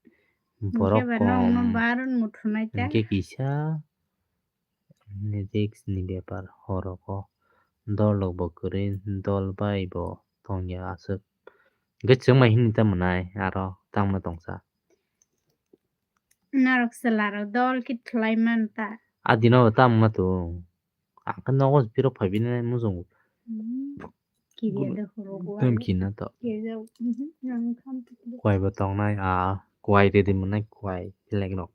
Borok Hinkhe ba nokno kom. Barun muthunai ta. Hinkhe kisa risk ni bepar, horok o dol rok bo kwrwi, dol bai bo tongya aswk. Hinkhe chwng bai hini ta mwnai aro tangma tongsa. Norok chwla rok dol khe khlai man ta. A dino bo tamo ma tung. Ang khe nogo phirok phai bini muchungo. Hmm. Kiria de horo Gum guai. Kina to. Kiria, mhm, nang kham tu. Kuai bo tongnai, a, kuai ridi mwnai, kuai, selek rok.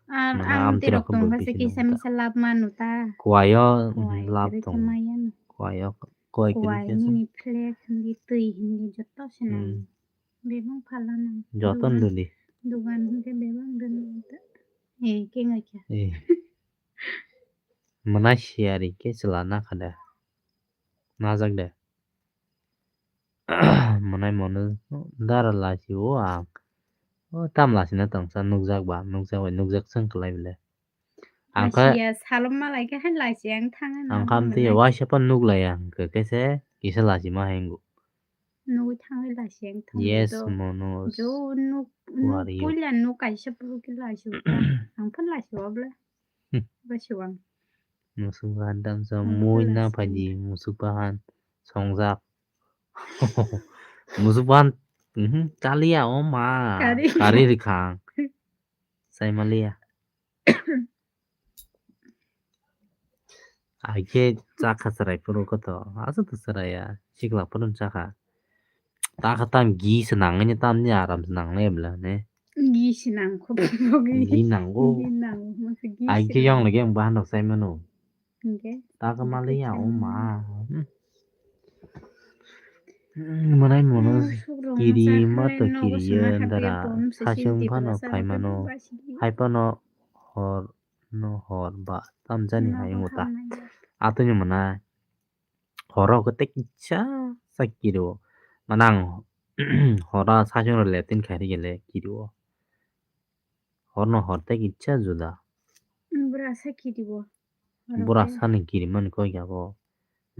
Ar Mane ang amtwi tirok rok tong bo kha se bisi kisa nang ta. Misa lab manu ta. Kuai o, mhm, Kuai lab ridi tong. Maya no. Kuai o, kuai kiri Kuai kiri nini flag hindi, twi hindi, joto se nang. Hmm. Bebang phala nang. Joto Dugan, duli. Dugan hindi bebang dun ta. Eh, kenga kya? Eh. Mwnai siyari khe chwla nakha de. Najak de. Mwnai mono dara lasi o ang. O tam lasi na tongsa nukjak ba, nukjak bai, nukjak chwng kwlai bile. Ang kha Lasiya salom malai khe hai lasi ang thang ang kha amtwi waisa pan nuk lai ang khe khe se kisa lasi ma hengu. Nugwi thangwi lasi ang thang Yes, do. Mono. Jo nuk, Who nuk are you? Puila nuk kaisa puru khe lasi o ta. Ang phan lasi o bla. Hmm. Ba siwang. Musuk bahan damsa Ang mui pura na sing. Phaidi musuk bahan songjak. Musuk bahan, mhm, kaliya o ma. Kari. Kari rikhang. Sai maliya. Aike chakha chwrai phuru koto. Asa to chwrai ya. Sikla phuru chakha. Ta kha tam gi se nangni tam ni aram se nangnai bla ne. Gi se nang kho bo gi. Gi nango. Gi nango, masa gi Ai se ke yang nang. Lagi yang bahan rok sai mano. Hingke? Ta kha mali ya o ma. Hmm. Mwnai mono kiri ma to kiri ye dara sachung phano phaimano, hai phano hor no hor ba tamjani hai wngkha ta. Atwini mwnai horo khe tei kisa sa kiri o. Mane ang horo sachung rok leptin khairi gele kiri o. Hor no hor tei kisa juda. Bura sa kiri o. Bura sani kiri mani koi ya bo.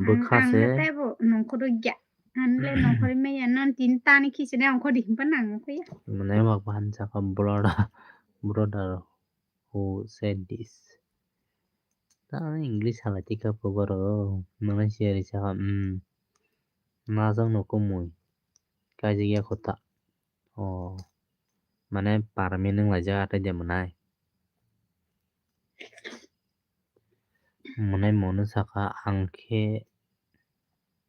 Bwkha se. Tei bo nongkhorwi ya. Ang le nongkhorwi maya non tin tani khichini ongkhorwi himpa nang nongkhorya. Mane wak bahan saka brother, brother who said this. Ta English hala tika po boro. Mane siya ri saka, hmm. Najak no kumui. Kaijak ya kho ta. O, mane permanent wng laijak atai de mwnai. Mwnai mono saka ang khe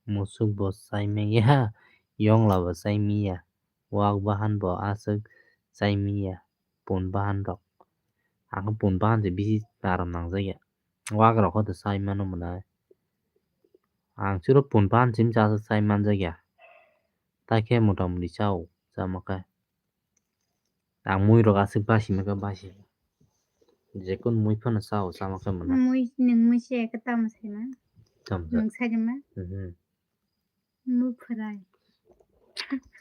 musuk bo chai manya, yongla bo chai manya, wak bahan bo aswk chai manya, pun bahan rok. Ang khe pun bahan se bisi tarom nangjak ya. Wak rok khe to chai mano mwnai. Ang chwro pun bahan sim cha chai manjak ya. Ta khe mota moti chao, chama khe. Ang mui rok aswk basi ma khe basi. Jekun mui phano chao, chama khe mwnai. Mui, nwng mui se khe tamo sai ma? Tamo sa. Nwng sai ma? Mhm. Muphurai.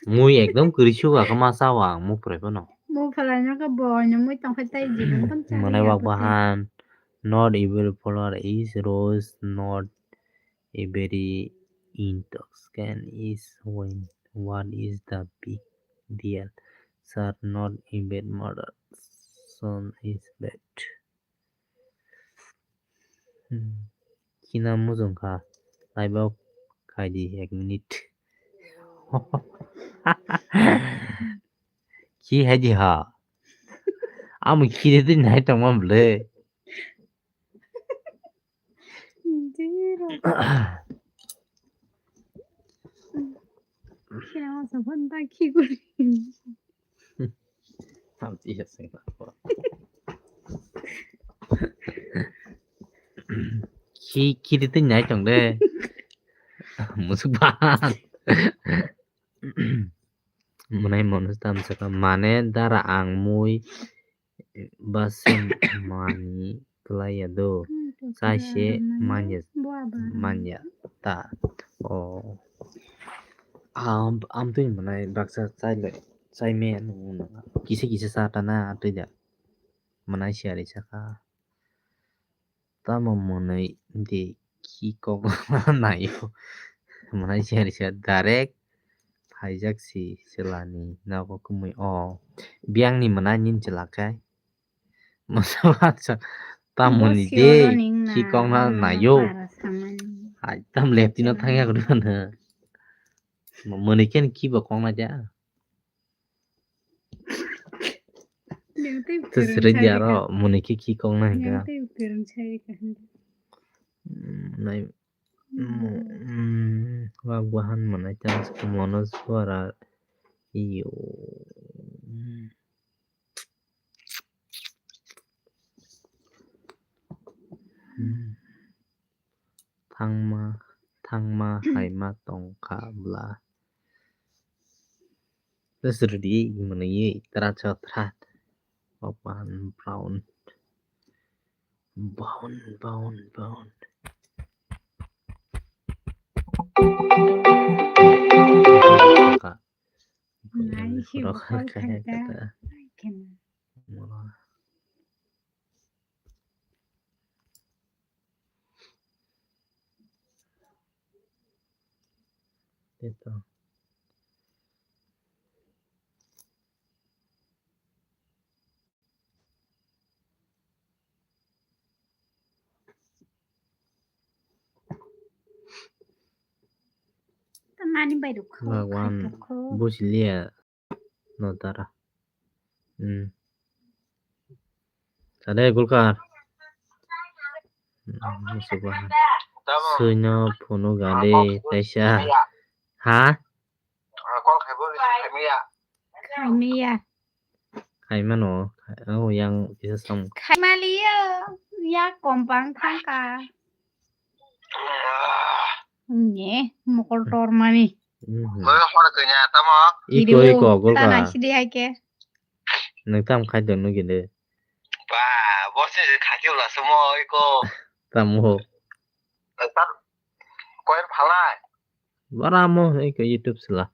Mui ekdom kwrwi suga khe ma chao ang muphurai phano. Muphurai no khe boino mui tong khe tei jibon phano chaya. Mwnai wak bahan. Not every flower is rose, not every intoxicant is wine. What is the big deal? Sir, not every murder son is bad. Hmm. Khina mujung kha. Laibok khai di ek minute. Khi hai di ha. Amo khi de din hai tong mam le. Zero. Khina masa banda khi guri. Tam chi ya sing na. Khi, khi de tin nai tong de. Musuk ba. Mwnai mono tam saka mane dara ang mui ba se mani klai ya do. Chai se manya, manya ta. O. Am, am twi mwnai baksa chai le, chai me nung nung. Kisa kisa sa ta na twi da. Mwnai siya ri saka. Tamo mwnwi de khi kok naio. Mwnai siya ri sa direct phaijak si chwlani nogo kumui o. Biyangni mwnai nini chwla khe. Masa baksa tamoni de khi kok na naio. Hai tam leptino thangya kwrwino. Mwnwi khe khi bo kok na ja. Tei srwi di aro mwnwi khe khi kok na hinkha. Nai wak bahan mwnai ta mono suara iyo. Thangma, thangma hai ma tong kha bla. Just ready mwnwi tra cha tra. Opan brown. Brown, brown, brown. Ka. Nai hi bokol khaita. Mura. Ito. Tamani bai rukho, Bhagwan khai rukho. Busi liya no dara. Hmm. Sade Gulkar. Hmm, musugo ha. Suino phunu gade taisa. Ha? Khaimaya. Khaimano. Oh, yang kisa sam. Khaimaliyo. Ya kompang thangka. Nye, mokol tormani. Mhm. Loi hor kanya tamo. Iko, iko, gol ka. Tana sidi hai ke. Nang tam khai dong nugi de. Ba, bo se khai ke la sumo iko. Tamo. Tar koin phalai. Bara mo iko YouTube sila.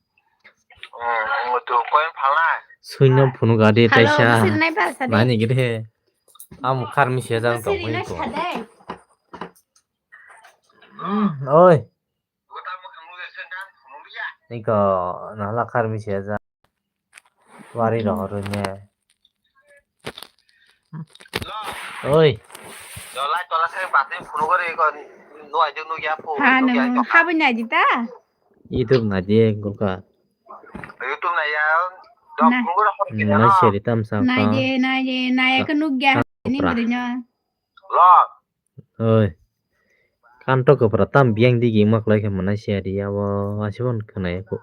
Hmm, tu koin phalai. Suino phunu gadi taisa. Nani gede he. Am khar mi se jang tong iko. Hmm, oi. Iko nahla khar mi se jang. Wari rohor ne. Oi. Ha, nung habui naidi ta? YouTube naidi gulka. YouTube naiya. Nai seri tamsa. Naidi, naidi, naiya ke nukya. Ning gri no. Oi. Kanto kwpra tam biyang digi mak lai khe mwnai siya di abo aswk khwnai kho.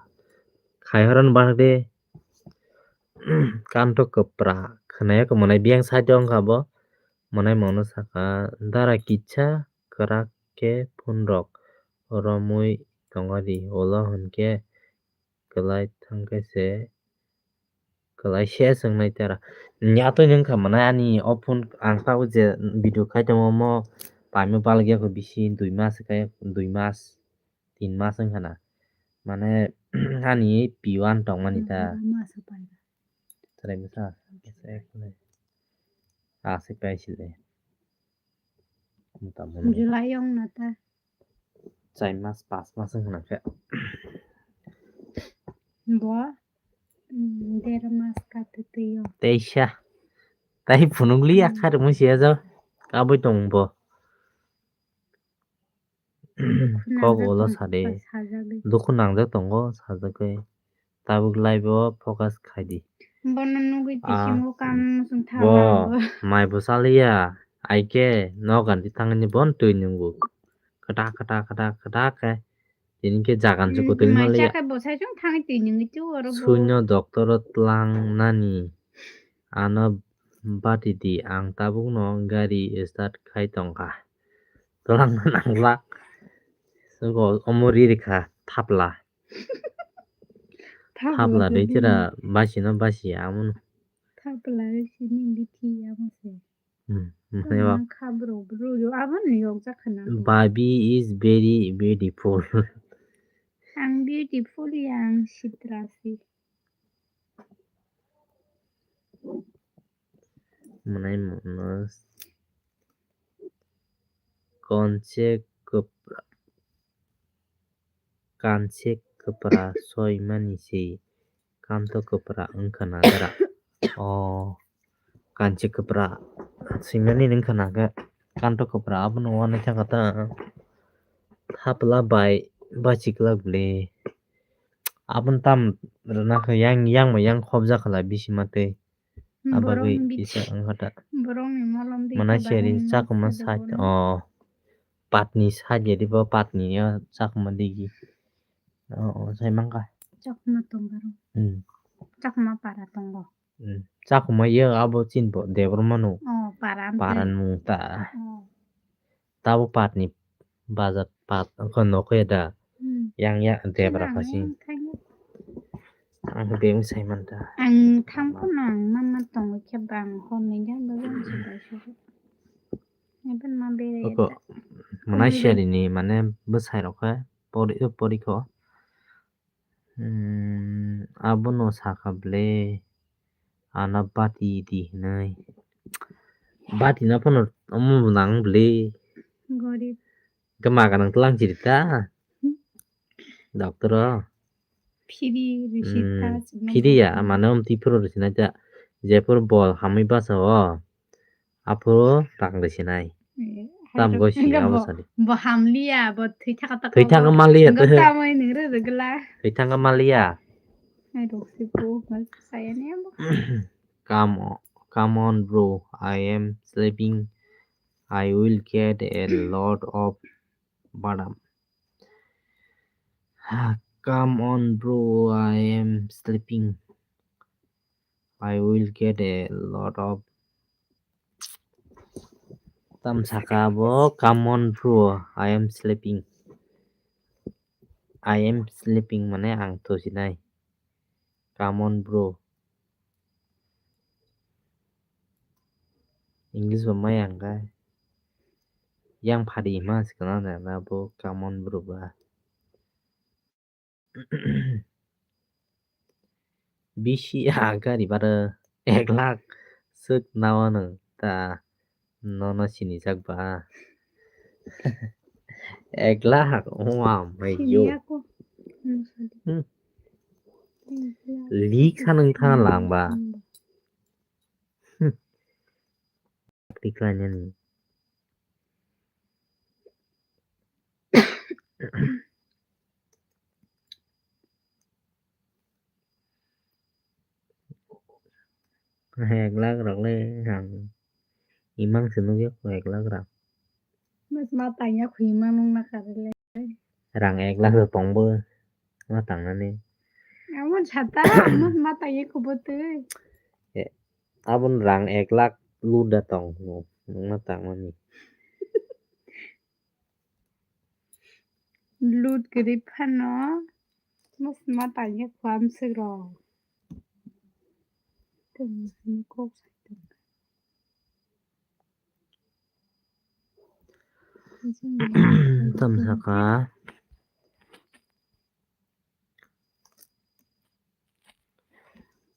Khai horan bar de. Kanto kwpra khwnai kho mwnai biyang side o wngkha bo. Mwnai mano saka dara kisa kwrak khe phone rok romwi tongo di ulo hwnkhe kwlai thangkhe se. Kwlai se swngnai tara. Nya twi nung kha mwnai ani o phone ang tabuk je video khai tongo omo paimung palgya kho bisi dui mas khe dui mas tin mas wngkha na. Mane ani P one tongmani ta. Trai bwsa. Aswk kai sile. July wng na ta. Chai mas pas mas wng khna khe. Bo, mm, der mas ka twtwi o. Teisa. Tai phunukli akha rwmwi siya jao. Kabui tong bo. Kok ulo sadi. Dukhu nangjak tongo sajagwi. Tabuk live o focus khai di. Bono nugwi bisingo kam sung tha bo. Mai bo saliya. Aike nok ganti thangni bon twi nungo. Kata kata kata kata khe. Tini khe jagan se kutui maliya. Mai chakhe bo sai sung thangwi twi nungi tu oro bo. Suino doctor o tlang nani. Ano bati di ang tabuk no gari start khai tongkha. Twlang nanglak. Sugo omo ri rikha thapla. Thapla de chira basi no basi amun. Thapla de sini bithi amo se. Hmm, hmm, hmm. Kha bro bro yo amo ni yok jak khana. Babi is very beautiful. Ang beautiful yang sitrasi. Mwnai mwnai. Konse kwpra. Kanse kwpra soimani se kanto kwpra wngkha na dara. O kanse kwpra soimani wngkha na khe kanto kwpra abono uanaisa kha ta thapla bai bachiklak bwle. Abono tam rwna khe yang yang bai yang khobjak khala bisi ma tei. Abagwi kisa wngkha ta. Borokni molom di mwnai seri chakma side o patni side ya dibo patni o chakma digi. O, o, sai mangkha. Chakma tongo. Hmm. Chakma para tongo. Hmm. Chakma ye abo chinbo Debbarma no. O, para. Para nung ta. O. Tabo patni bazar pat wngkha nokhe da. Hmm. Yang ya debra khasi. Ang beng sai man ta. Ang thang ko nang mama tong khe bang hor ni jang ba jang se bai se. Eben ma bere. Oko mwnai seri ni mane bwsai rok khe pori pori kho. Hmm, abono sakha bwle, ano bati di hinwi. Bati no phano omo bo nang bwle. Gorib. Khe maga nang tlang chiri ta? Hmm. Doctor o. Phiri risi ta. Hmm, phiri ya, mane om twi phuru risi nai ta. Jephuru bol hamwi basa o. Aphuru rang rwsinai. Eh, tam hai goi si abo sadi. Bo hamliya, bo thwi thaka taka. Thwi thaka maliya. Tamoi nung rw rwgwla. Thwi thaka maliya. Hai rok si bo, bo sayani abo. Come on, come on, bro. I am sleeping. I will get a lot of badam. Come on, bro. I am sleeping. I will get a lot of. Tam saka bo, come on, bro. I am sleeping. I am sleeping mane ang thusinai. Come on, bro. English bo maya hwnkhe. Yang phari hima se kwna na bo come on, bro ba. Bisi a gari bara ek lakh swk nao nwng ta nono sinijak ba. Ek lakh wngma mai yo. Siniya ko. Hmm, sorry. Hmm. Ek lakh. Likha nwng tha lang ba. Hmm. Hmm. Tikla nyani. Ek lakh rok le ang imang se nugya ko ek lakh rok. Mas ma tanya khui ma nung na kare le. Rang ek lakh rok tong bo ma tang nani. Amo sata, mas ma tanya ko bo tui. Eh, abon rang ek lakh luda tong no, nung ma tang nani. Lut kwrwi phano mas ma tanya kho amswk rok. Tei kok sai tong. Tam saka.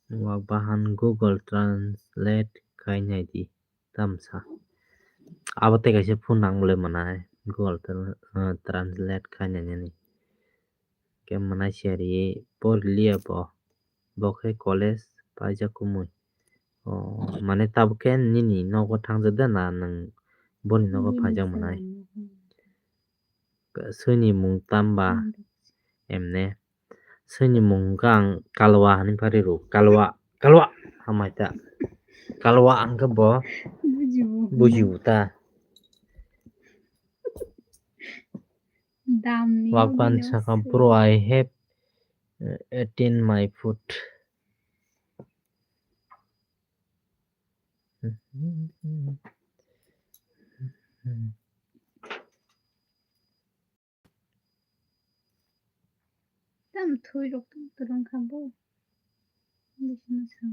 Wa bahan Google Translate khai nai di tamsa. Abo tei kaisa phone nang le manai Google Tran-, ah, Translate khai nai nani. Khe manai siya ri porliya bo. Bo khe college paijak kumui. Oh, mane tabuk khe nini nogo thangjak da na nwng boni nogo phaijak manai? Swini mung tamba emne. Swini mung hwnkhe ang Kalwa hinwi phari rw. Kalwa, Kalwa, hamai ta. Kalwa hwnkhe bo bujibu ta. Damni Wakban saka, "Bro, I have, uh, eaten my food." Tam thui rok tam kwrwng kha bo. Bisi no sa.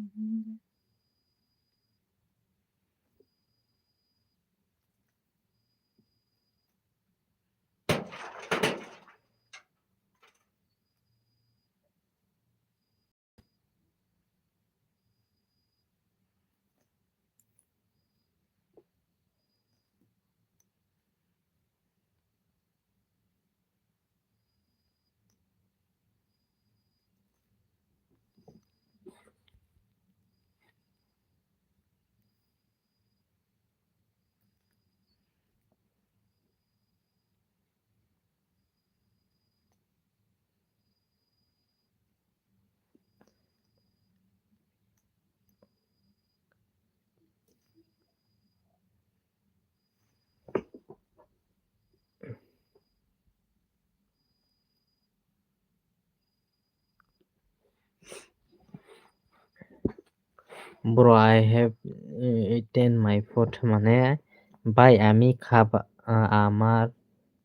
Bro, I have, uh, eaten my food, mane, bai, ami khaba-, ah, amar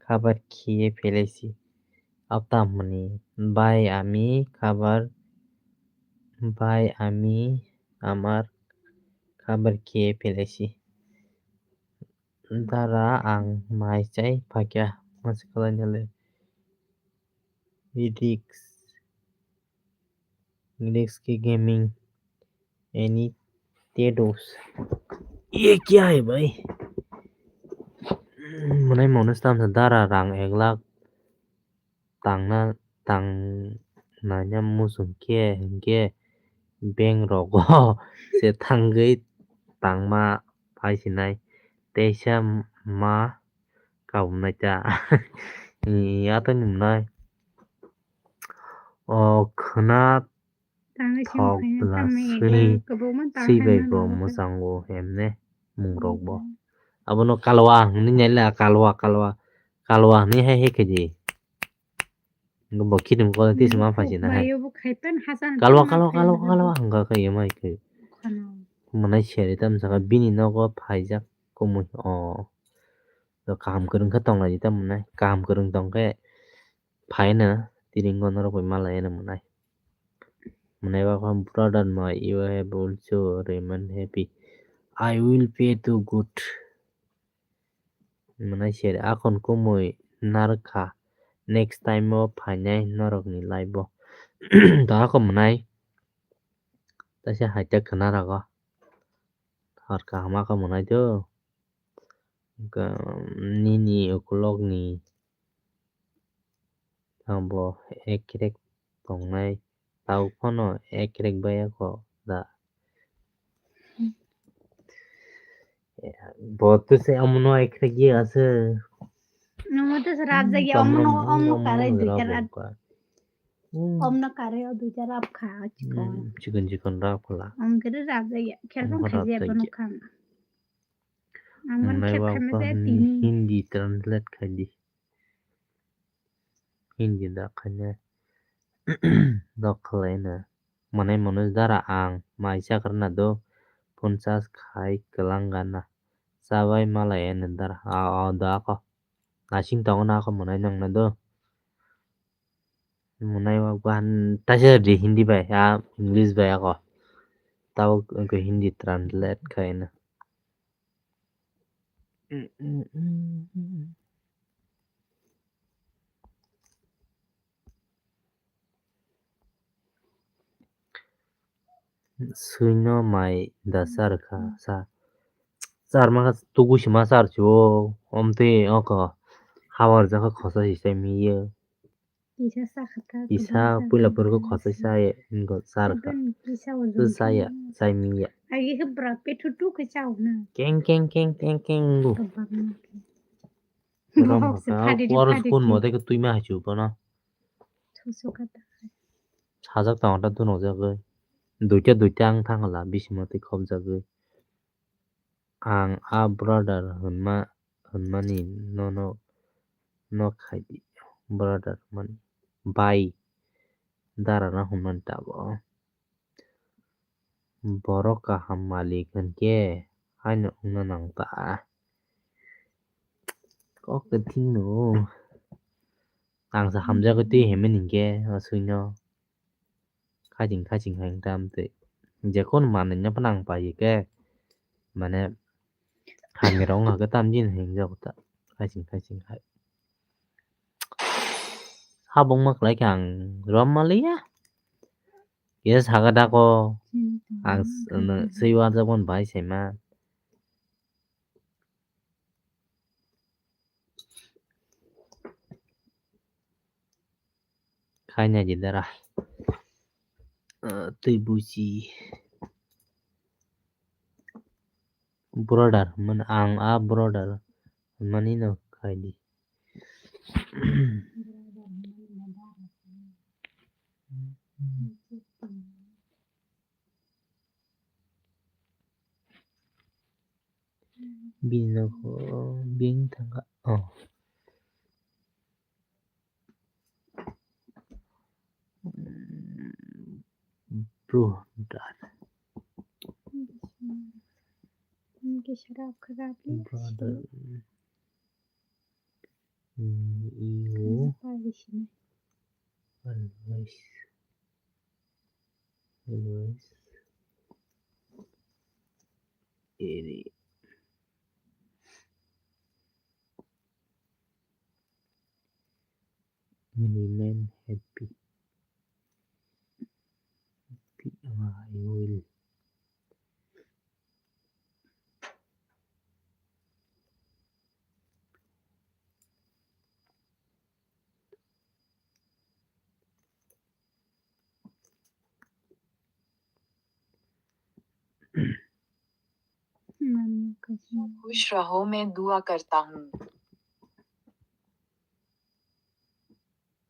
khabar khiye phelaisi. Abta hwnmani, bai, ami khabar, bai, ami amar khabar khiye phelaisi. Dara, ang mai chai phakya, masa kalainale. Risk. Risk ki gaming. Any tedos. Ye kya hai bhai? Mwnai mwnwi stamsa dara rang ek lakh tangna, tang nanya muchung khe hinkhe bank rogo se thangwi tangma phai sinai teisa ma kabumnai ta. Yato ni mwnai. O khwna thok bwla swi, swi bai bo mwchango hemne mung rok bo. Abono kalwa hwnwi naila, kalwa, kalwa, kalwa hwnwi hai hai khe di. Bo khitim kole tisa ma phai sina hai. Kalwa, kalwa, kalwa, kalwa hwnkha khe yamai khe. Mwnai seri tam saka bini nogo phaijak kumui o. Kaham kwrwng khe tonglai di tam mwnai. Kaham kwrwng tong khe phaino Tiringo norok bai malai eno mwnai. Mwnai ba kha, brother, my, you have also remain happy. I will pay too good. Mwnai sir, akhon kumui narwkha. Next time o phainai norokni live o. Da akhon mwnai. Taisa haite khna rago. Hor kaham akhon mwnai do. Nini ukulokni Ang bo ekrek tongnai, tau phano ekrek baiya kho da. Bo to se amono ekrek ye ase. Nungmo to se rap jagi, omono, omono kare duita rap. Omno kare o duita rap kha, chikon. Hmm, chikon chikon rap khala. Om kere rap jagi, kherkon khaji abo no kha. Amon khe khaima jaya tini. Hindi translate khai di. Hindi da khaina. Dok khlaina. Mane Manoj dara ang mai chakrwna do phone charge khai kwlangana. Chabai malai ani dara. A, a, da ako. Nasing tongo na ako mwnai nangna do. Mwnai wa gwan taisa di Hindi bai, a English bai ako. Tabo wngkha Hindi translate khaina. Swino mai da char kha sa. Char ma kha tugu sima char chu o. Omte oko habar jakha khosa si chai miya. Kisa sa kha ta, kisa puila purgo khosa si chai ingo char kha. Kisa o tu chaya, chai miya. Agi khe bra pethu tu khe chao na. Keng keng keng keng keng ngu. Rom kha. Oro kun mo de khe twi ma hachu bono. Sajak tongo ta dunok jagwi. Duita duita wng thang hala bisingtwi khopjagwi. Ang a brother hwnma, hwnmani nono nok khai di. Brother hwnmani. Bai. Dara no hwnmani tabo. Borok kaham malik hwnkhe haino wngna nang ta. Kok kwthwino. Ang se hamjagwi twi himwi hinkhe o swino. Khaching khaching hai wng tam twi. Jekon manwino phano ang pai khe mane hamya rok wngkha khe tamjin hinjago ta. Khaching khaching hai. Habung ma khlai khe ang rom ma liya. Kisa sakha dako. Ang swi wansukmani bai saima. Khaina di dara. Twi buji. Brother, man ang a brother. Mani no khai di. Bini nogo bini thangkha. Oh. Brother. Brother. You always, always eri. Remain happy. Happy, I will. खुश रहो, मैं दुआ करता हूँ।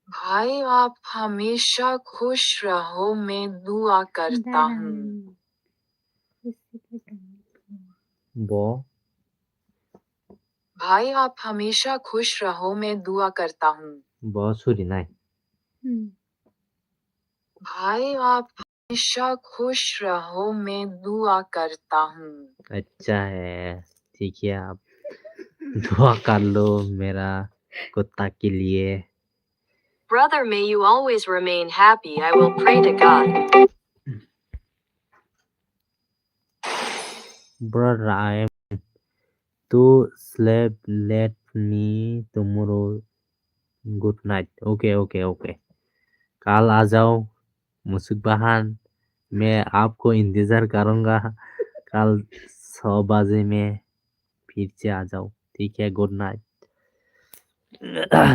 भाई, आप हमेशा खुश रहो, मैं दुआ करता हूँ। Bo. भाई, आप हमेशा खुश रहो, मैं दुआ करता हूँ। Bo suri nai. भाई, आप हमेशा खुश रहो, मैं दुआ करता हूँ। अच्छा है, ठीक है, आप दुआ कर लो मेरा कुत्ता के लिए। Brother, may you always remain happy. I will pray to God. Brother, I am to sleep. Let me tomorrow. Good night. Okay, okay, okay. Kal a jao, musuk bahan. Main aapko intezar karunga. Kal soo baje main phir se aa jao. Theek hai, good night.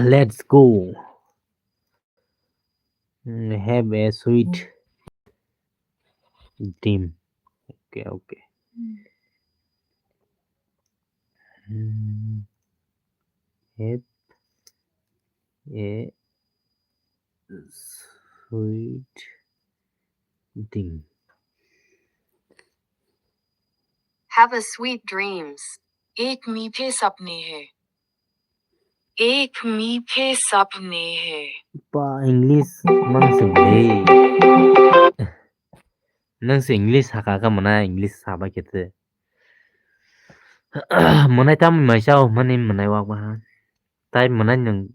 Let's go. Mm, have a sweet dream. Okay, okay. Mm, have a sweet dream. Have a sweet dreams. एक मीठे सपने हैं। एक मीठे सपने हैं। Ba, English nang se bwle. Nang se English saka ka mana English saba kete. Mwnai tamo mai sao mani mwnai wak ba. Tai mwnai nwng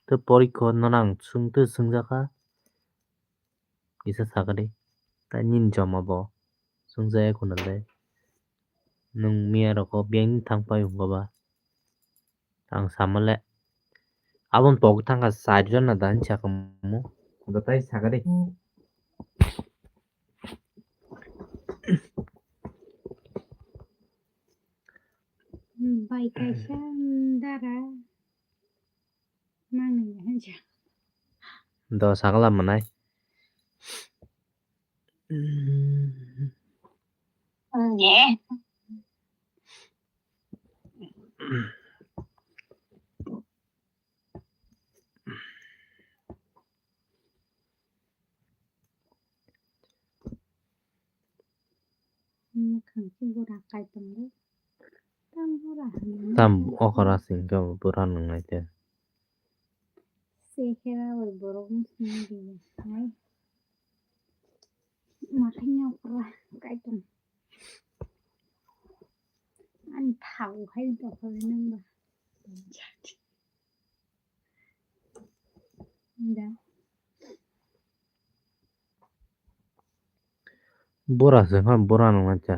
to porikho no nang sung to sung jaka. Kisa sakadi. Tai nini joma bo. Sung jaya khuna le. Nwng miya roko biyang thang pai wngkha ba. Ang sama le. Aboni pok thangkha side jona da hinwi sakha mo. Joto sakadi. Bai kaisa dara. Mangni hinja. Do sakla manai. Nge. Mwkhang khe bura kai tongo. Tam bura hinwi tam sankha. Okra singkhe bura nwngnai te. Chehera bai borok wng sini rinai. Makhai nyokra kai tong. Ani thau hai dokhor nang ba. Da. Bura se ha, bura nang cha.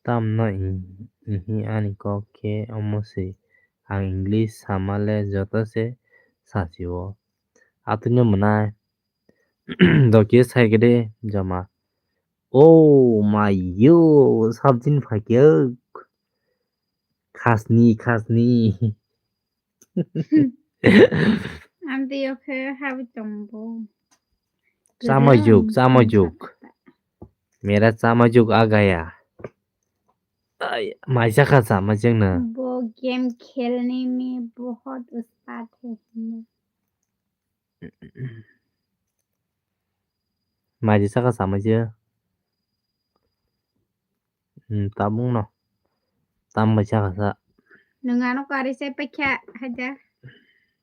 Tamno in-, inhi ani kok khe omo se, ang English sama le joto se sasio. Atwino mwnai. Dokhe sai khe de joma. Oh my yo, sabjin phaikhe. Khasni, khasni. Amtwi o khe habwi tongo. Chama juk, chama juk. Mera chama juk a gaya. Ai, mai jakha chama jeng na. वो गेम खेलने में बहुत उस्ताद है। Mai di saka sama je. Hmm, tabung no. Tam bai saka sa. Nung ano kari sai paikha haja.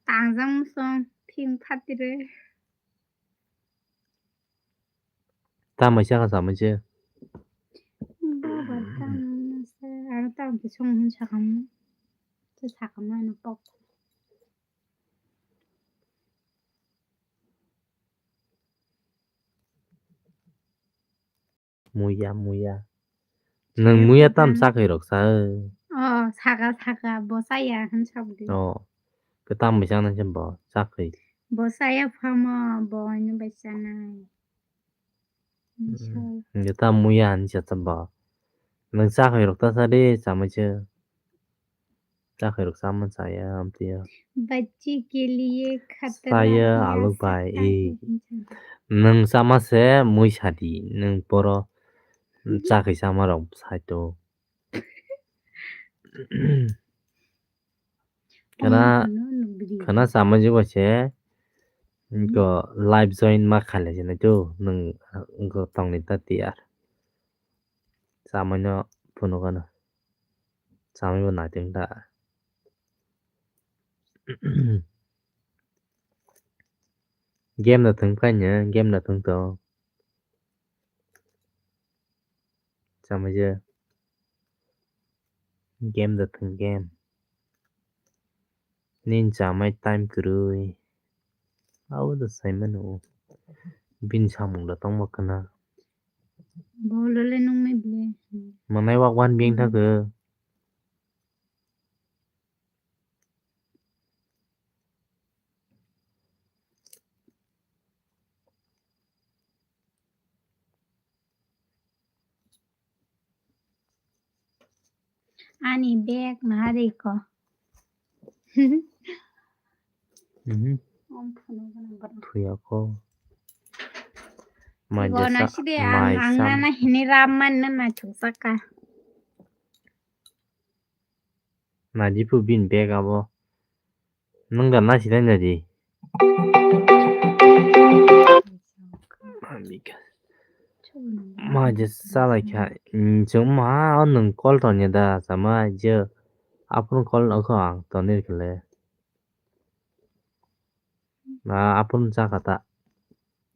Tangjang musong thing phatire. Tam bai saka sama je. Baba tam sa, ano tam ke song hun sakam. Sa sakam ano pok. Muya, muya. Nwng muya tam chakwi rok sa. Oh, saka, saka, bo chaya hwn sabdi. Oh, kwtam bai chana se bo chakwi. Bo chaya phamo, bo ani bai chanai. Hwnkhe ta muya hinwi sa ba. Nwng chakhairok ta sa de, chamai se. Chakhairok chamani chaya, amtwi ya. बच्ची के लिए खतरा Saya हो alok bai, सकता है, eh. Nwng chama se mui sadi, nwng poro chakhai chama rok sai to. Khana, khana sama jibo se, ko live join ma khaile jene tu, nwng, ko tongni ta tiyar. Samai no phunukano. Samai bo naiteng ta. Game da thwng khaini, game da thwng to. Chamai je. Game da thwng game. Nin chamai time kwrwi. Abo da saimano. Bini samung da tongma khna. Bolo le nung me bile. Manai wak wan bing thakhe. Ani bag nahari ko. Mhm. Om phunu gana bana. Thuya ko. Mai Igo jesa, nasi de mai ang, ang sam. Nana hini ram man na na chuk saka. Najipu bin bag abo. Nwng da nasi dai naji. Amika. Ma je salai kha. Chwng ma o nwng call to nya da sama je. Aphuru call no kho ang to nir khle. Na aphuru cha kha ta.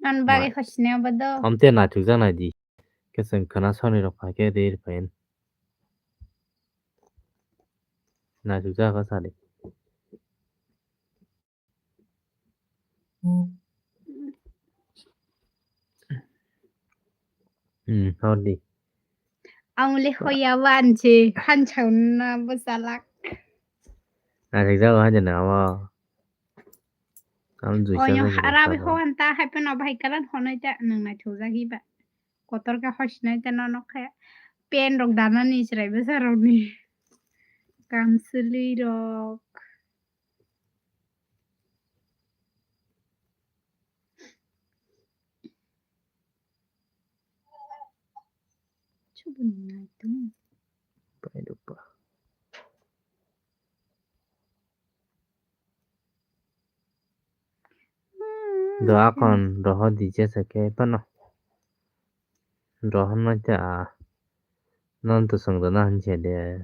An bagi khosne abado. Amte na chuk jana di. Keseng khana soni rok phai khe rir phain. Naisuk jak kha sadi. Hmm, hor di. Ang le hoya wan che, han chauna bwsalak. Naisuk jak kha jana abo. Ang jui Oyo sa harabi sabo. Hoan ta hai pano bai kalan honoi ta nang naisuk jak iba. Kotor khe hosinai ta nono khe pen rok danani chwrai bwsa rokni kamchwlwi rok. Chubun nai tong. Pai rok ba. Do akon roho di jesa khe phano. Roho no cha a. Non to song do na hin che de.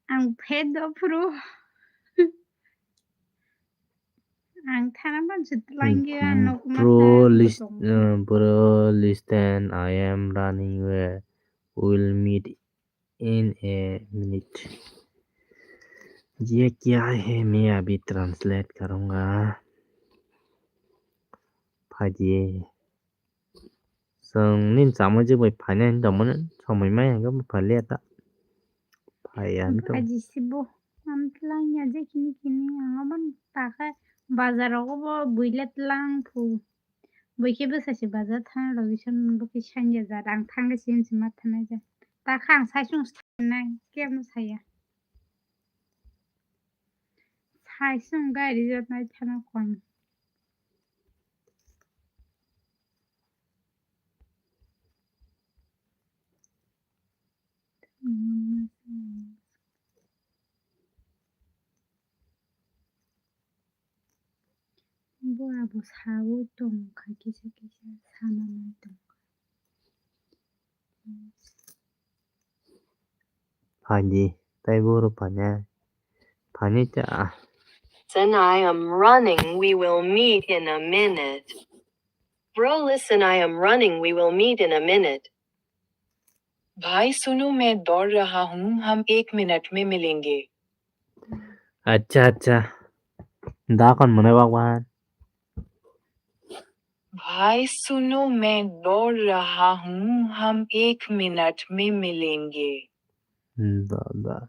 Ang phet do phuru. Ang thana ban se tlangi a nok ma Bro, sa list, tong. Uh, bro, listen, I am running away. We'll meet in a minute. ये क्या है, मैं अभी translate करूँगा. Phaidi. Chwng nini chamwi je bai phainai hinwi tongmani, somoi mai hwnkhe bupha liya ta. Phaiya hinwi tong. Phaidi sibo. Ang tlang ya je kini kini ang aban takhe bazar rogo bo buile tlang phu. Buikhe bwsa se bazar thang logi son bukhe sanja ja rang thang se hinse ma thanai ja. Takhe ang saisung nai kebo saya. Saisung gari jatnai thana kon. Bo abo sawi tong kha kisa kisa sana nai tong kha. Phaidi, tei boro phainai. Phainai ta. Then I am running, we will meet in a minute. Bro, listen, I am running, we will meet in a minute. भाई सुनो, मैं दौड़ रहा हूँ, हम एक मिनट में मिलेंगे। Acha, acha. Da kon mwnai wak wan. भाई सुनो, मैं दौड़ रहा हूँ, हम एक मिनट में मिलेंगे। Da, da.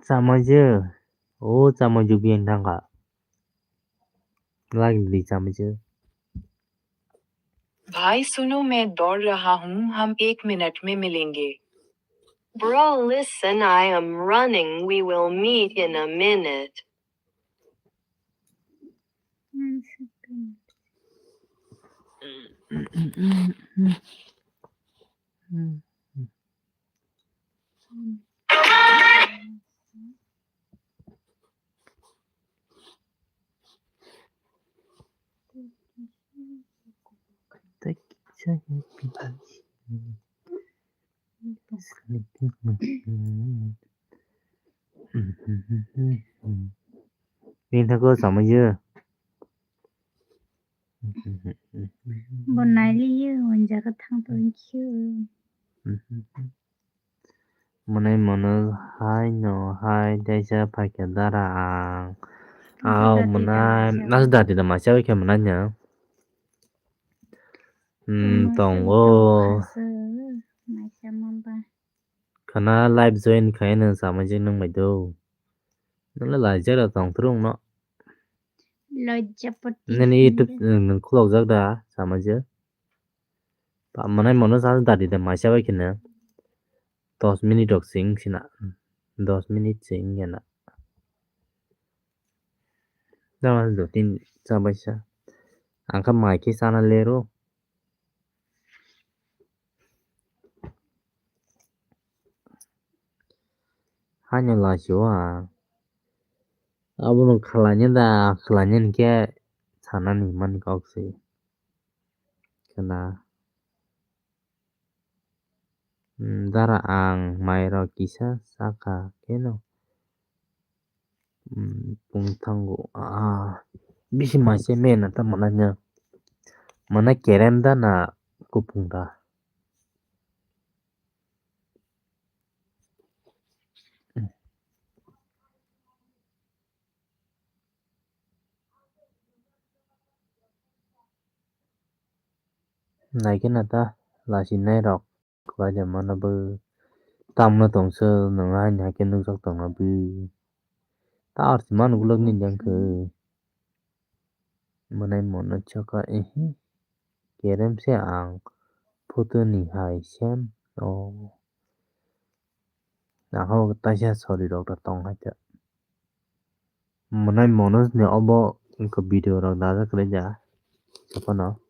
Chamai je. O chamai je biyang thang kha. Lagi di chamai je. भाई सुनो, मैं दौड़ रहा हूँ, हम एक मिनट में मिलेंगे। Bro, listen, I am running, we will meet in a minute. Bini thago chamaiyo. Bo nailiyo, o jaga thang tongkhiyo. Mwnai mono hai no hai teisa phaikha dara ang. Ang aw dati mwnai dati nasu dati da maisa bai khe mwnai nya. Hmm, tongo. Khana live join khai no chamai jeng nang bai do. Nang le lai jera tong thurung no. Lajjapati. Nini YouTube nang khulok jak da chamai je. Pa manai mono sa dati da maisa bai khina. Dos minute rok sing sina. Dos minute sing yana. Dama do tin chabai sa. Angkha mai khe sana lero. Haino laisio ang. Abono khlaina da, khlaina hinkhe sanani mani kok se. Khna. Dara ang mairok kisa saka kheno. Pung thango. Ah, bisi mai se mena ta mana nya. Mana kerem da na kupung da. Naikhe na ta lasinai rok. Kwbangma no bo tamno tongso nwng haini haikhe nukjak tongna bw. Tar se mani ukulok ni jang khe. Mwnai mono chokha ehe. Kerem se ang photo ni hai sem o. Nahok taisa sori rok da tong hai ta. Mwnai mono ni obo wngkha video rok dajak kwrwi ja. Sophano.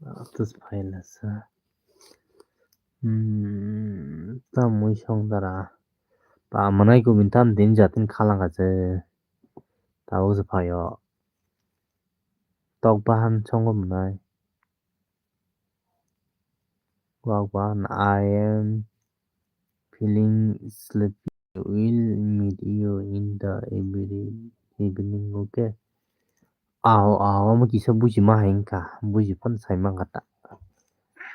Atus phailasa. Hmm, tamwi song dara. Pa manai kubin tam din jatin khalang kaje. Tabuk se phaio. Tok bahan songo mwnai. Wak bahan, I am feeling sleepy. Will meet you in the evening, evening, okay? Aho, aho, omo kisa buji ma hai wngkha, buji phano sai mankha ta.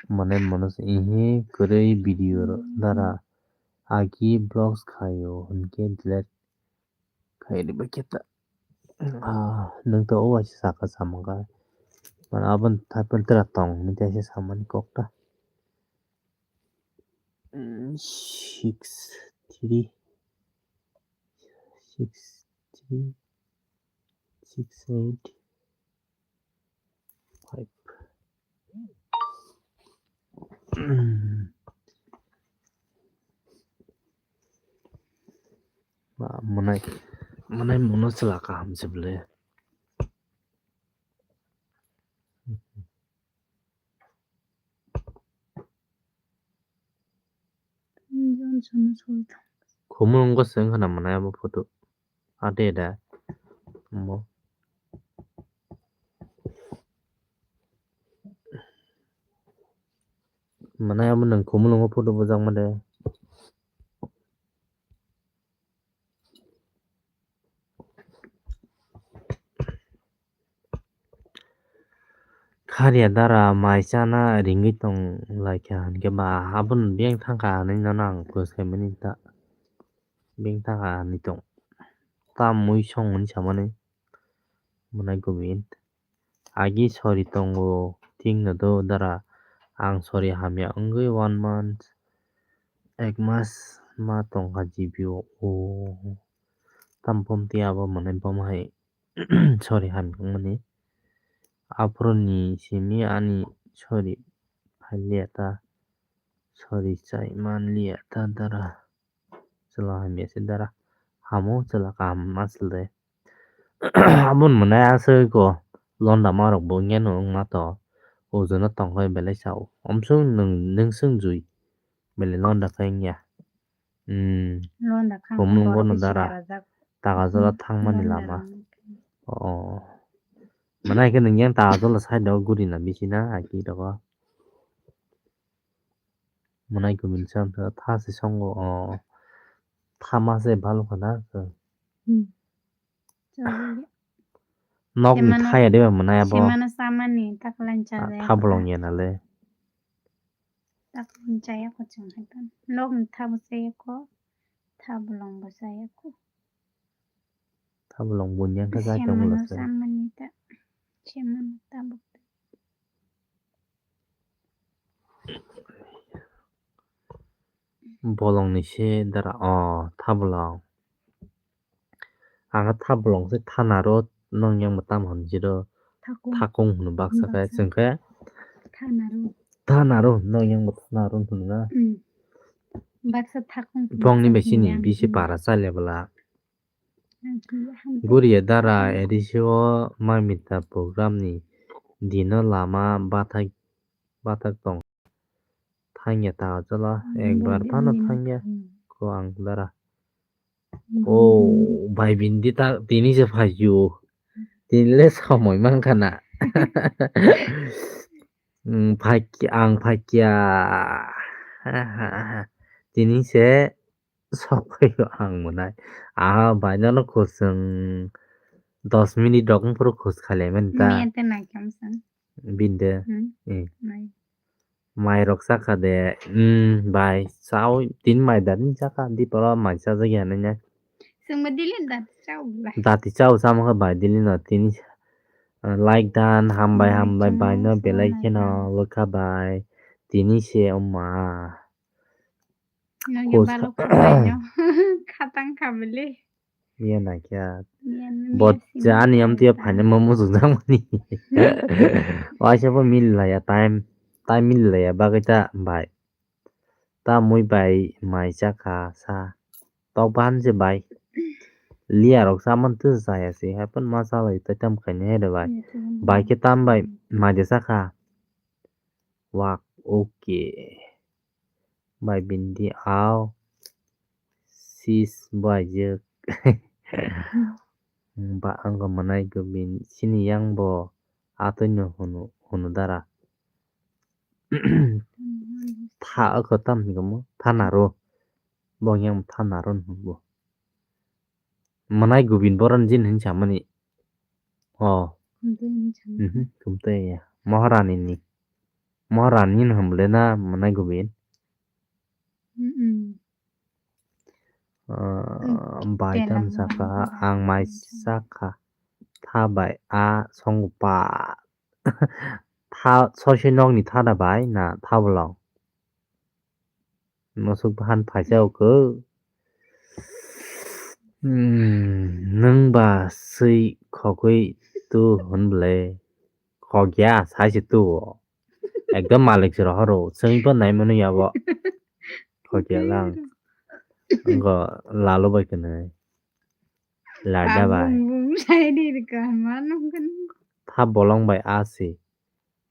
Mane, mane se, ehe, kwrwi video ro, dara, agi vlogs khaio, hinkhe delete khai ribai khe ta. Ah, nwng to o waisa saka samung kha. Mane, aboni thaiphano tera tong hinwi kaisa samani kok ta. Mm, six three, six three, six eight, five. Ba, mwnai, mwnai mono chwla kaham se bwle. Khumulwngo se wngkha na mwnai abo photo. Ade da. Mo. Mwnai abo nwng Khumulwngo photo bujakma de. Kharya dara mai chana ringwi tong lai kha hinkhe ba abono biyang thang kha hinwi nono ang request khaimani ta biyang thang kha hinwi tong tamwi song hinwi samani mwnai kubui. Agi sori tongo thik no do dara ang sori hamya wngwi one month ek mas ma tongkha G B o o tamphom tei abo mwnai bom hai. Sorry, hamjakmani. Aphuru ni simi ani sorry phailiya ta. Sorry chai manliya ta dara. Chwla hamya se dara. Hamo chwla kaham aswk de. Aboni mwnai aswk go. Londa ma rok bo wngya no wngma to. Ujuno tongkhai belai sao. Omswng nwng, nwng swng jui. Belai londa khe wngya. Hmm. Londa kha Humlung bono dara. Taga jola thangmani lama. Oh. Mana khe nwng yang taga jola side o guri na bisi na aki dogo. Manai kubun sam sa tha se songo o tha ma se balo khana. Hmm. Nok ni thaya de ba manai abo. Semana samani taklan cha de. Tha bolong ya na le. Taklan cha ya ko chung hai pan. Nok ni tha bo cha ya ko. Tha bolong bo cha ya ko. Tha bolong bunyang khe jai tong Semana se. Samani ta. Semana ta bo. Bolong ni se dara o tha bolong. Ang tha bolong se thana ro nong yang tam hwn jiro. Thakung. Thakung hwn baksa khe baksa. Chwng khe thana ro. Thana ro nong yang thana ro hwn na. Hmm. Baksa thakung hwn bong ni baksa bai sini hwn bisi yang para chale bwla. Guriya dara edisio mamita program ni dino lama bathak bathak tong. Thangya ta jala ekbar phano thangya ko ang dara. O bai bindi ta tini se phaiyo. Tini le samoi mankha na. Phai ang phaikya. Tini se sok phai ang mwnai. Aha bai nono khosong dos minute rok wng phuru khos khailai mani ta. Binde. Mai rok chakha de. Bai chao tin mai da din chakha di poro mai chajak ya nanya. Dati chao chama kha bai dili no tini. Like dan hambai hambai bai no belai kheno lokha bai tini se oma. Nokni balo khabaino. Khatang khabili. Iya na kya. Bo jani am tiya phaina mo muchung jang mani. Waisa bo mil laya time. Time mil laya bagwi ta bai. Ta mui bai mai chakha sa. Tok bahan se bai. Liya rok saman tu saya se. Hapan masala ita tam khaini hai de bai. Bai ke tam bai mai de sakha. Wak, okay. Bai bindi au sis bai jek. Ba ang ko manai ko bin sini yang bo atoi no hunu hunu dara. Tha ako tam ni komo tha naro. Bo yang tha naro hunu bo. Manai gubin boron jin hin samani. Oh. Kumtei ya. Maharani ni. Maharani ni hambole na manai gubin. Bai tam saka ang mai saka. Tha bai a song pa. Tha sosi nok ni tha da bai na tha bolong. Nosuk bahan phaisa o khe. Nwng ba swi khogwi tu hwn bwle. Khogya sai se tu o. Ekdom malik se rohoro. Swi bo nai mano yabo. Khogya lang. Ngo lalo bai kwnai. Larda bai. Tha bolong bai a si.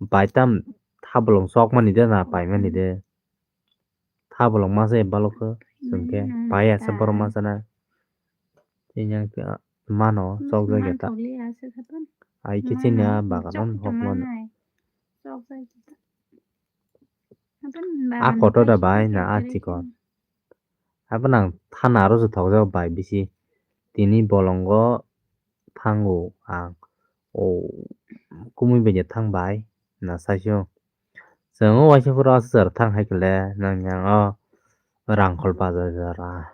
Bai tam tha bolong sok mani de na pai mani de. Tha bolong masa e balok khe chwng khe pai asa borok masa na. Tini ang mano sok jagya ta. Ai khe chini a bagan hok mano. A kotor da bai na a chikon. Abo nang thana aro se thokjak bai bisi. Tini bolongo thango ang. O kumui bai thang bai na saisio. Chwng o waisa phuru aswk jora thang hai khe le nang yang o Rangkhol bazar jora.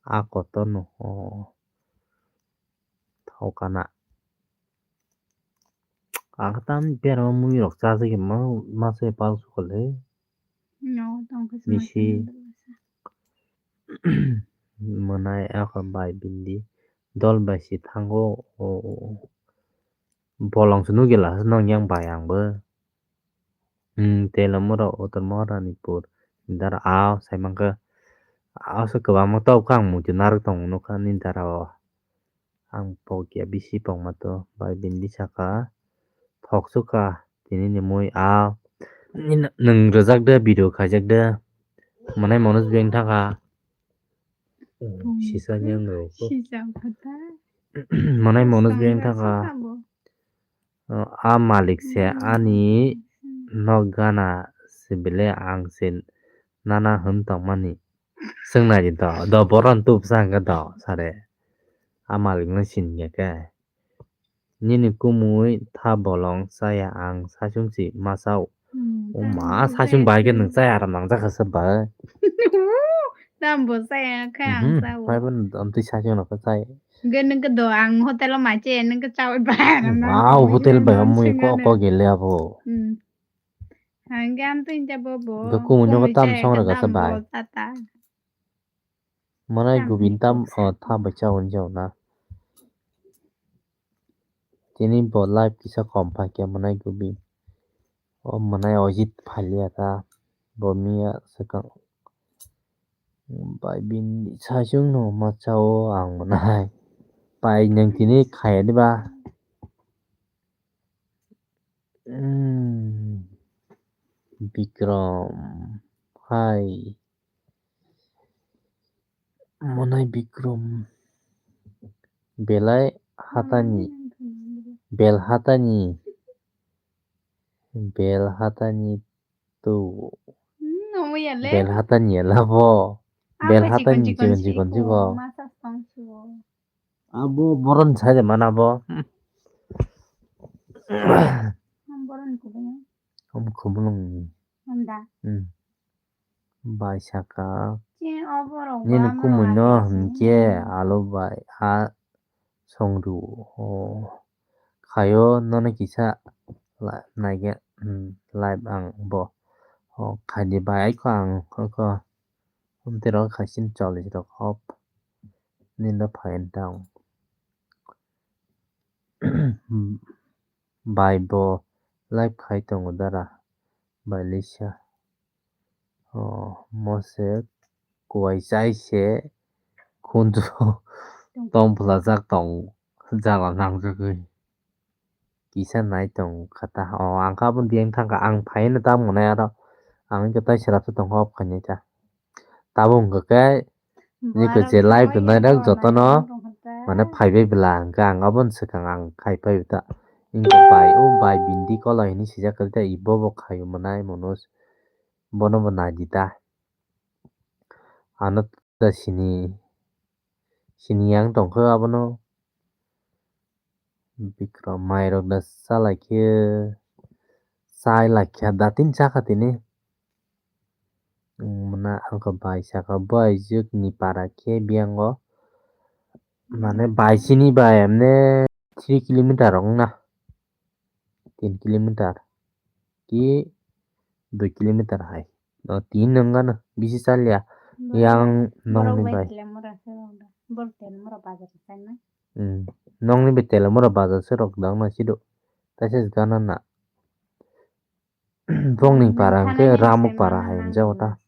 A kotor no o thokana. Ang tam berma mui rok chajak ma ma se pal sukole. Misi mwnai ako bai bindi dol bai si thango. Bolong se nugila nong yang bai ang bo. Telo moro utor Maharanipur dara a sai mankha. Aswk kwbangma tok kha ang muitu narwk tongo nukha ni dara o. Ang pok ya bisi pokma to bai bini saka. Pok suka tini ni mui a. Nini nwng rwjak de video khaijak de. Manai Manoj beng thaka. Sisa nyang rw. Sisa kata. Manai Manoj beng thaka. A malik se ani nok gana se bele ang se nana hwn tongmani. Swngnai di do, do boron tup sa hwnkhe do sare. A malik no sini ya khe. Nini kumui tha bolong chaya ang sachung si ma chao. O ma sachung bai khe nwng chaya aram nang jakha se bai. Tam bo chaya khe ang chao. Bai bo amtwi sachung no khe chai. Ge nung ke do ang hotel o ma che nung ke chao bai aram nang. Wow, hotel bai amui ko ko gele abo. Hangke amtwi hwnkhe bo bo. Hwnkhe kumui nogo tam song rwgasa bai. Manai gubin tam o tha bai cha hwn jao na. Tini bo live kisa kom phaikhe manai gubin. O manai ojit phalia ta. Bo miya swkang. Bai bini sachung no ma chao ang manai. Pai nwng tini khaya diba. Bikram hai. Monai Bikram. Belai hatani. Bel hatani. Bel hatani tu. Bel hatani labo. Bel hatani chikon chikon chikon chikon. Abo boron sai de mana bo. Boron kubung. Om kubulung ni. Bai saka. Nini kumui no hwnkhe alo bai a songru o khayo nono kisa naikhe live ang bo khaidi bai aiko ang oko amtwi rok khaisini chollish rok hop nini no phai tang. Bai bo live khai tongo dara bai lisa. O mose kuai chai se khunju tong phlajak tong jala nangjagwi kisa nai tong kha ta. O ang kha aboni biyang thang kha ang phai no tamo nai aro ang khe tai srap se tong kha off khainai ta. Tabuk wngkha khe Niko je live rwnai rok jotono mane phaibai bwla hwnkhe ang aboni swkang ang khai phaibai ta. Wngkha bai o bai bindi kola hini sijak kwrwi ta ibo bo khai manai Manoj bono bo nai di ta. Ano ta sini sini yang tongkha abono. Bikram mairok da chalaikhe chai laikha datin chakha tini. Mona angkha bai saka bai jwk ni para khe biyango mane bai sini bai emne three kilometer wngna tin kilometer ki dui kilometer hai. O tin wng gana bisi chaliya. Yang nongni bai. Nongni bai tele mura bazar se rok dang na sido. Taisa gana na. Bongni para hwnkhe Ramuk para hai hwnjago ta.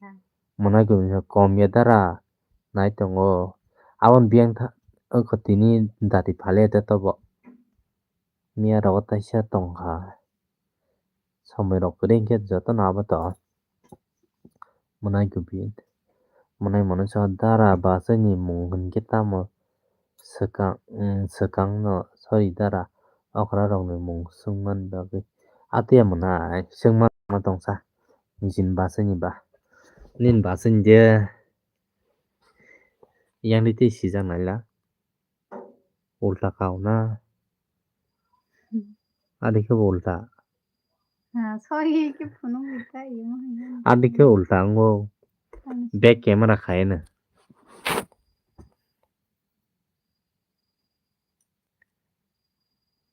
Mwnai gubinsa kom ya dara nai tongo. Aboni biyang tha wngkha tini dati phale te tobo. Miya rogo taisa tongkha. Somoi rok kwrwi hwnkhe jotono abo to. Mwnai gubin. Mwnai mwnai sa dara bachai ni mung hwnkhe tamo swkang, swkang no sorry dara okra rok ni mung swngmani bagwi. Atiya mwnai swngma tongsa nini bachai ni ba. Nini bachai ni je yang ri tei sijak naila. Ulta kauna. Adi khe bo ulta. Adi khe ulta wngo. Back camera khaino.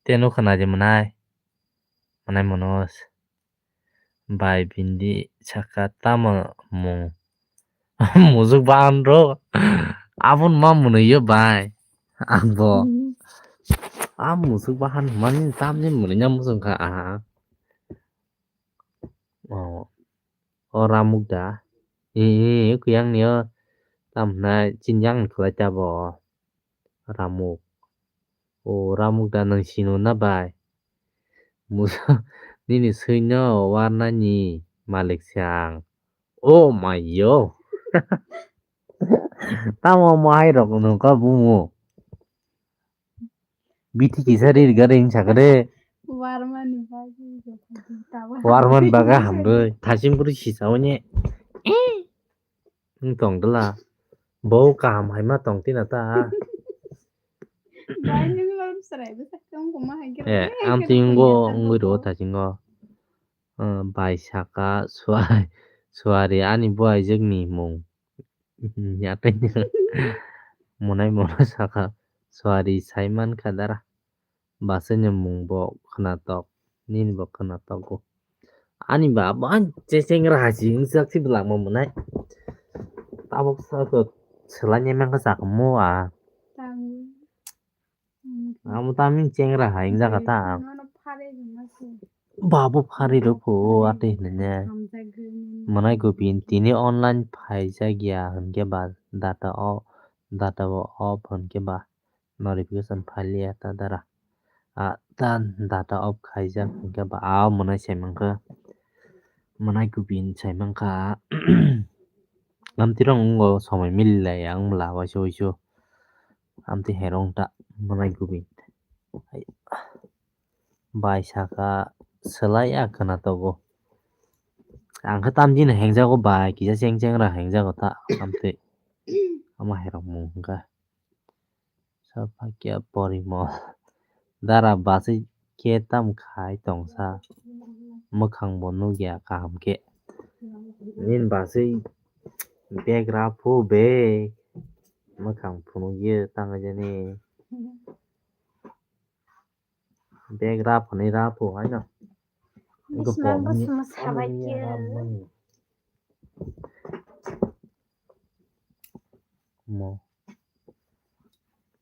Tei nukha naidi mwnai. Mwnai Manoj. Bai bindi saka tamo mung. Musuk bahan ro. Abon ma mwnwi yo bai. Ang bo. A musuk bahan mani tamni mwnwi nya musuk kha aha. O. O Ramuk da. I, i, i, kuyang ni o. Tam na chinjang ni khlai ta bo. Ramuk. O Ramukda, nwng sino na bai? Musa, nini swino warnani malik se ang. Oh my yo. Tamo mo hai rok no ka bumu. Biti kisa ri ga ring sakre. Warmani bagwi rok di tawa. Warman baga hamroi. Thasing buri sisa onye. Wng tong dwla. Bo kaham hai ma tong tina ta. Bai nung lor chwrai bwsa khe wng koma hai khe. Eh, eh, ang khe tingo wngwi rwo ta singo. Eh, bai saka suai, suari ani bo aijak ni mung. Ya tei. Monai mono saka suari sai man kha dara. Basai ni mung bo khwnatok, nini bo khwnatok go. Ani ba, ba, che chengra hai si wngchak si bwlak ma mwnai. Tabuk sa ko swlai ni mangkha sa kamo a. Tang. Amo ta min chengra hai wngjakha ta. Nono phare rwma se. Ba bo phari rw pho, ate hinwi ne. Hamjagwi. Mwnai gubin tini online phaijak ya hinkhe ba data o, data bo off hinkhe ba. Notification phailiya ta dara. A ta data off khaijak hinkhe ba a mwnai sai mankha. Mwnai gubin sai mankha. Amtwirok wngo somoi mililaiya wngla waisa waisa. Amtwi hairok ta mwnai gubin. Bai saka swlai ya khwnatok go. Ang khe tamjini hengjago bai kisa cheng chengra hengjago ta amtwi. Ama hairok mung hwnkha. Sapakya porimol. Dara bachwi khe tam khai tongsa. Mwkhang bo nukya kaham khe. Nini bachwi bag ra phu bag. Mwkhang phunukya tangwi jani. Bag ra phunwi ra phu haino. Bismang bo suma sabai khe. Mo.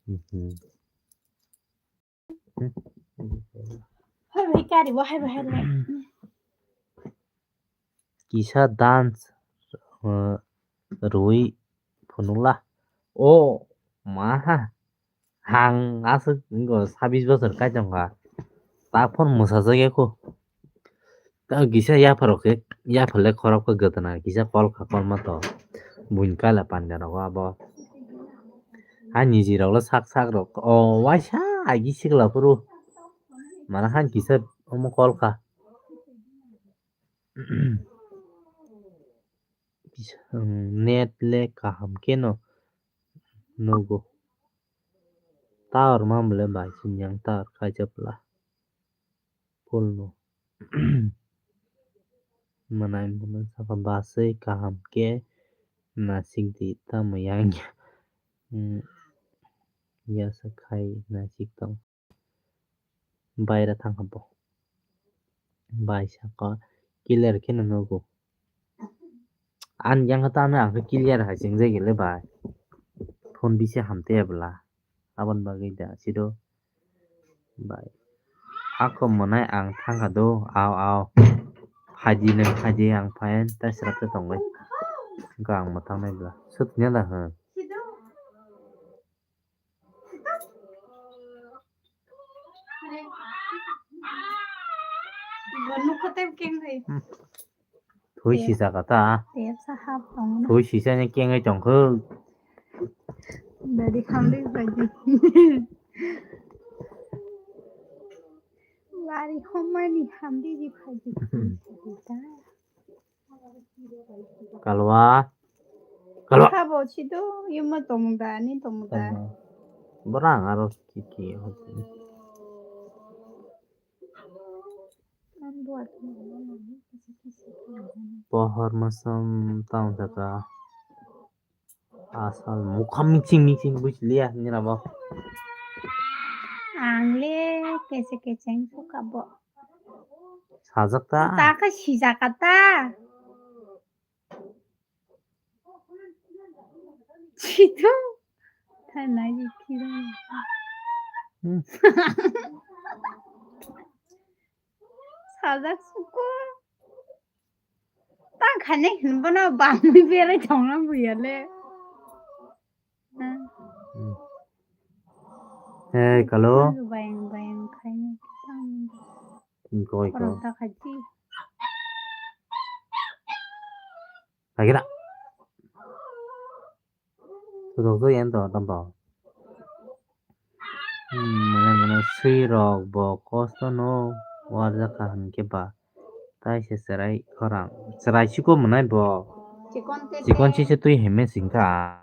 Mhm. Hai bai kari bo hai bai hai bai. Kisa dance, uh, rwi phunukla. O ma ha. Hang aswk wngkha sabis bosor kai tongkha. Ta phone mwsajak ya kho. Ta kisa yapharok khe, yaphar le khorok khe gwdana kisa kol kha kolma to. Buini kaila panda rogo abo. Ha niji rok le sak sak rok. O waisa agi sikla phuru. Mana han kisa omo kol kha. Net le kaham khe no nugo. Tower ma bwle bai sini ang tower khaijak bwla. Phul no. Mwnai mwnai saka bachwi kaham khe nasik di tamo yang ya. Hmm. Yasa khai nasik tong. Baira thangkha bo. Bai saka clear kheno nugo. Ani yang kha tamo ang khe clear hai chwngjagile bai. Phone bisi hamtwi ya bwla. Aboni bagwi da sido. Bai. Ako mwnai ang thangkha do. Aw, aw. Phaidi nang phaidi ang phayan ta srap ta tongwi. Wngkha ang mwthang nai bwla. Sut nya da hwn. Bo nukho tei keng ri. Hmm. Thui sisa kata. Tep sa hap tong na. Thui sisa ni keng ri tong kho. Dari khamri bhaji. Lari homani hamri ji bhaji. Kalwa. Kalwa. Kha bo si do, yuma tongda, ni tongda. Tongda. Borang aro ki ki. Ang buat. Pohor masam tang jaka. Asal mukha mixing mixing buj liya nira bo. Ang le kese kese ang suka bo. Sajak ta. Ta khe sijak ta. Chitu. Thanai di kira. Hmm. Sajak suko. Tang khane hinbono bangwi berai tongna buya le. Hmm. Hmm. Hey, kalo. Bayang bayang khaini. Tini koi ko. Korang ta khaji. Lagi na. Sudok to yan to tambo. Hmm, mane mane sui rok bo kosto no warjak kha hinkhe ba. Tai se chwrai khorang. Chwrai chiko mwnai bo. Chikon te. Chikon te. Chiche twi heme singkha.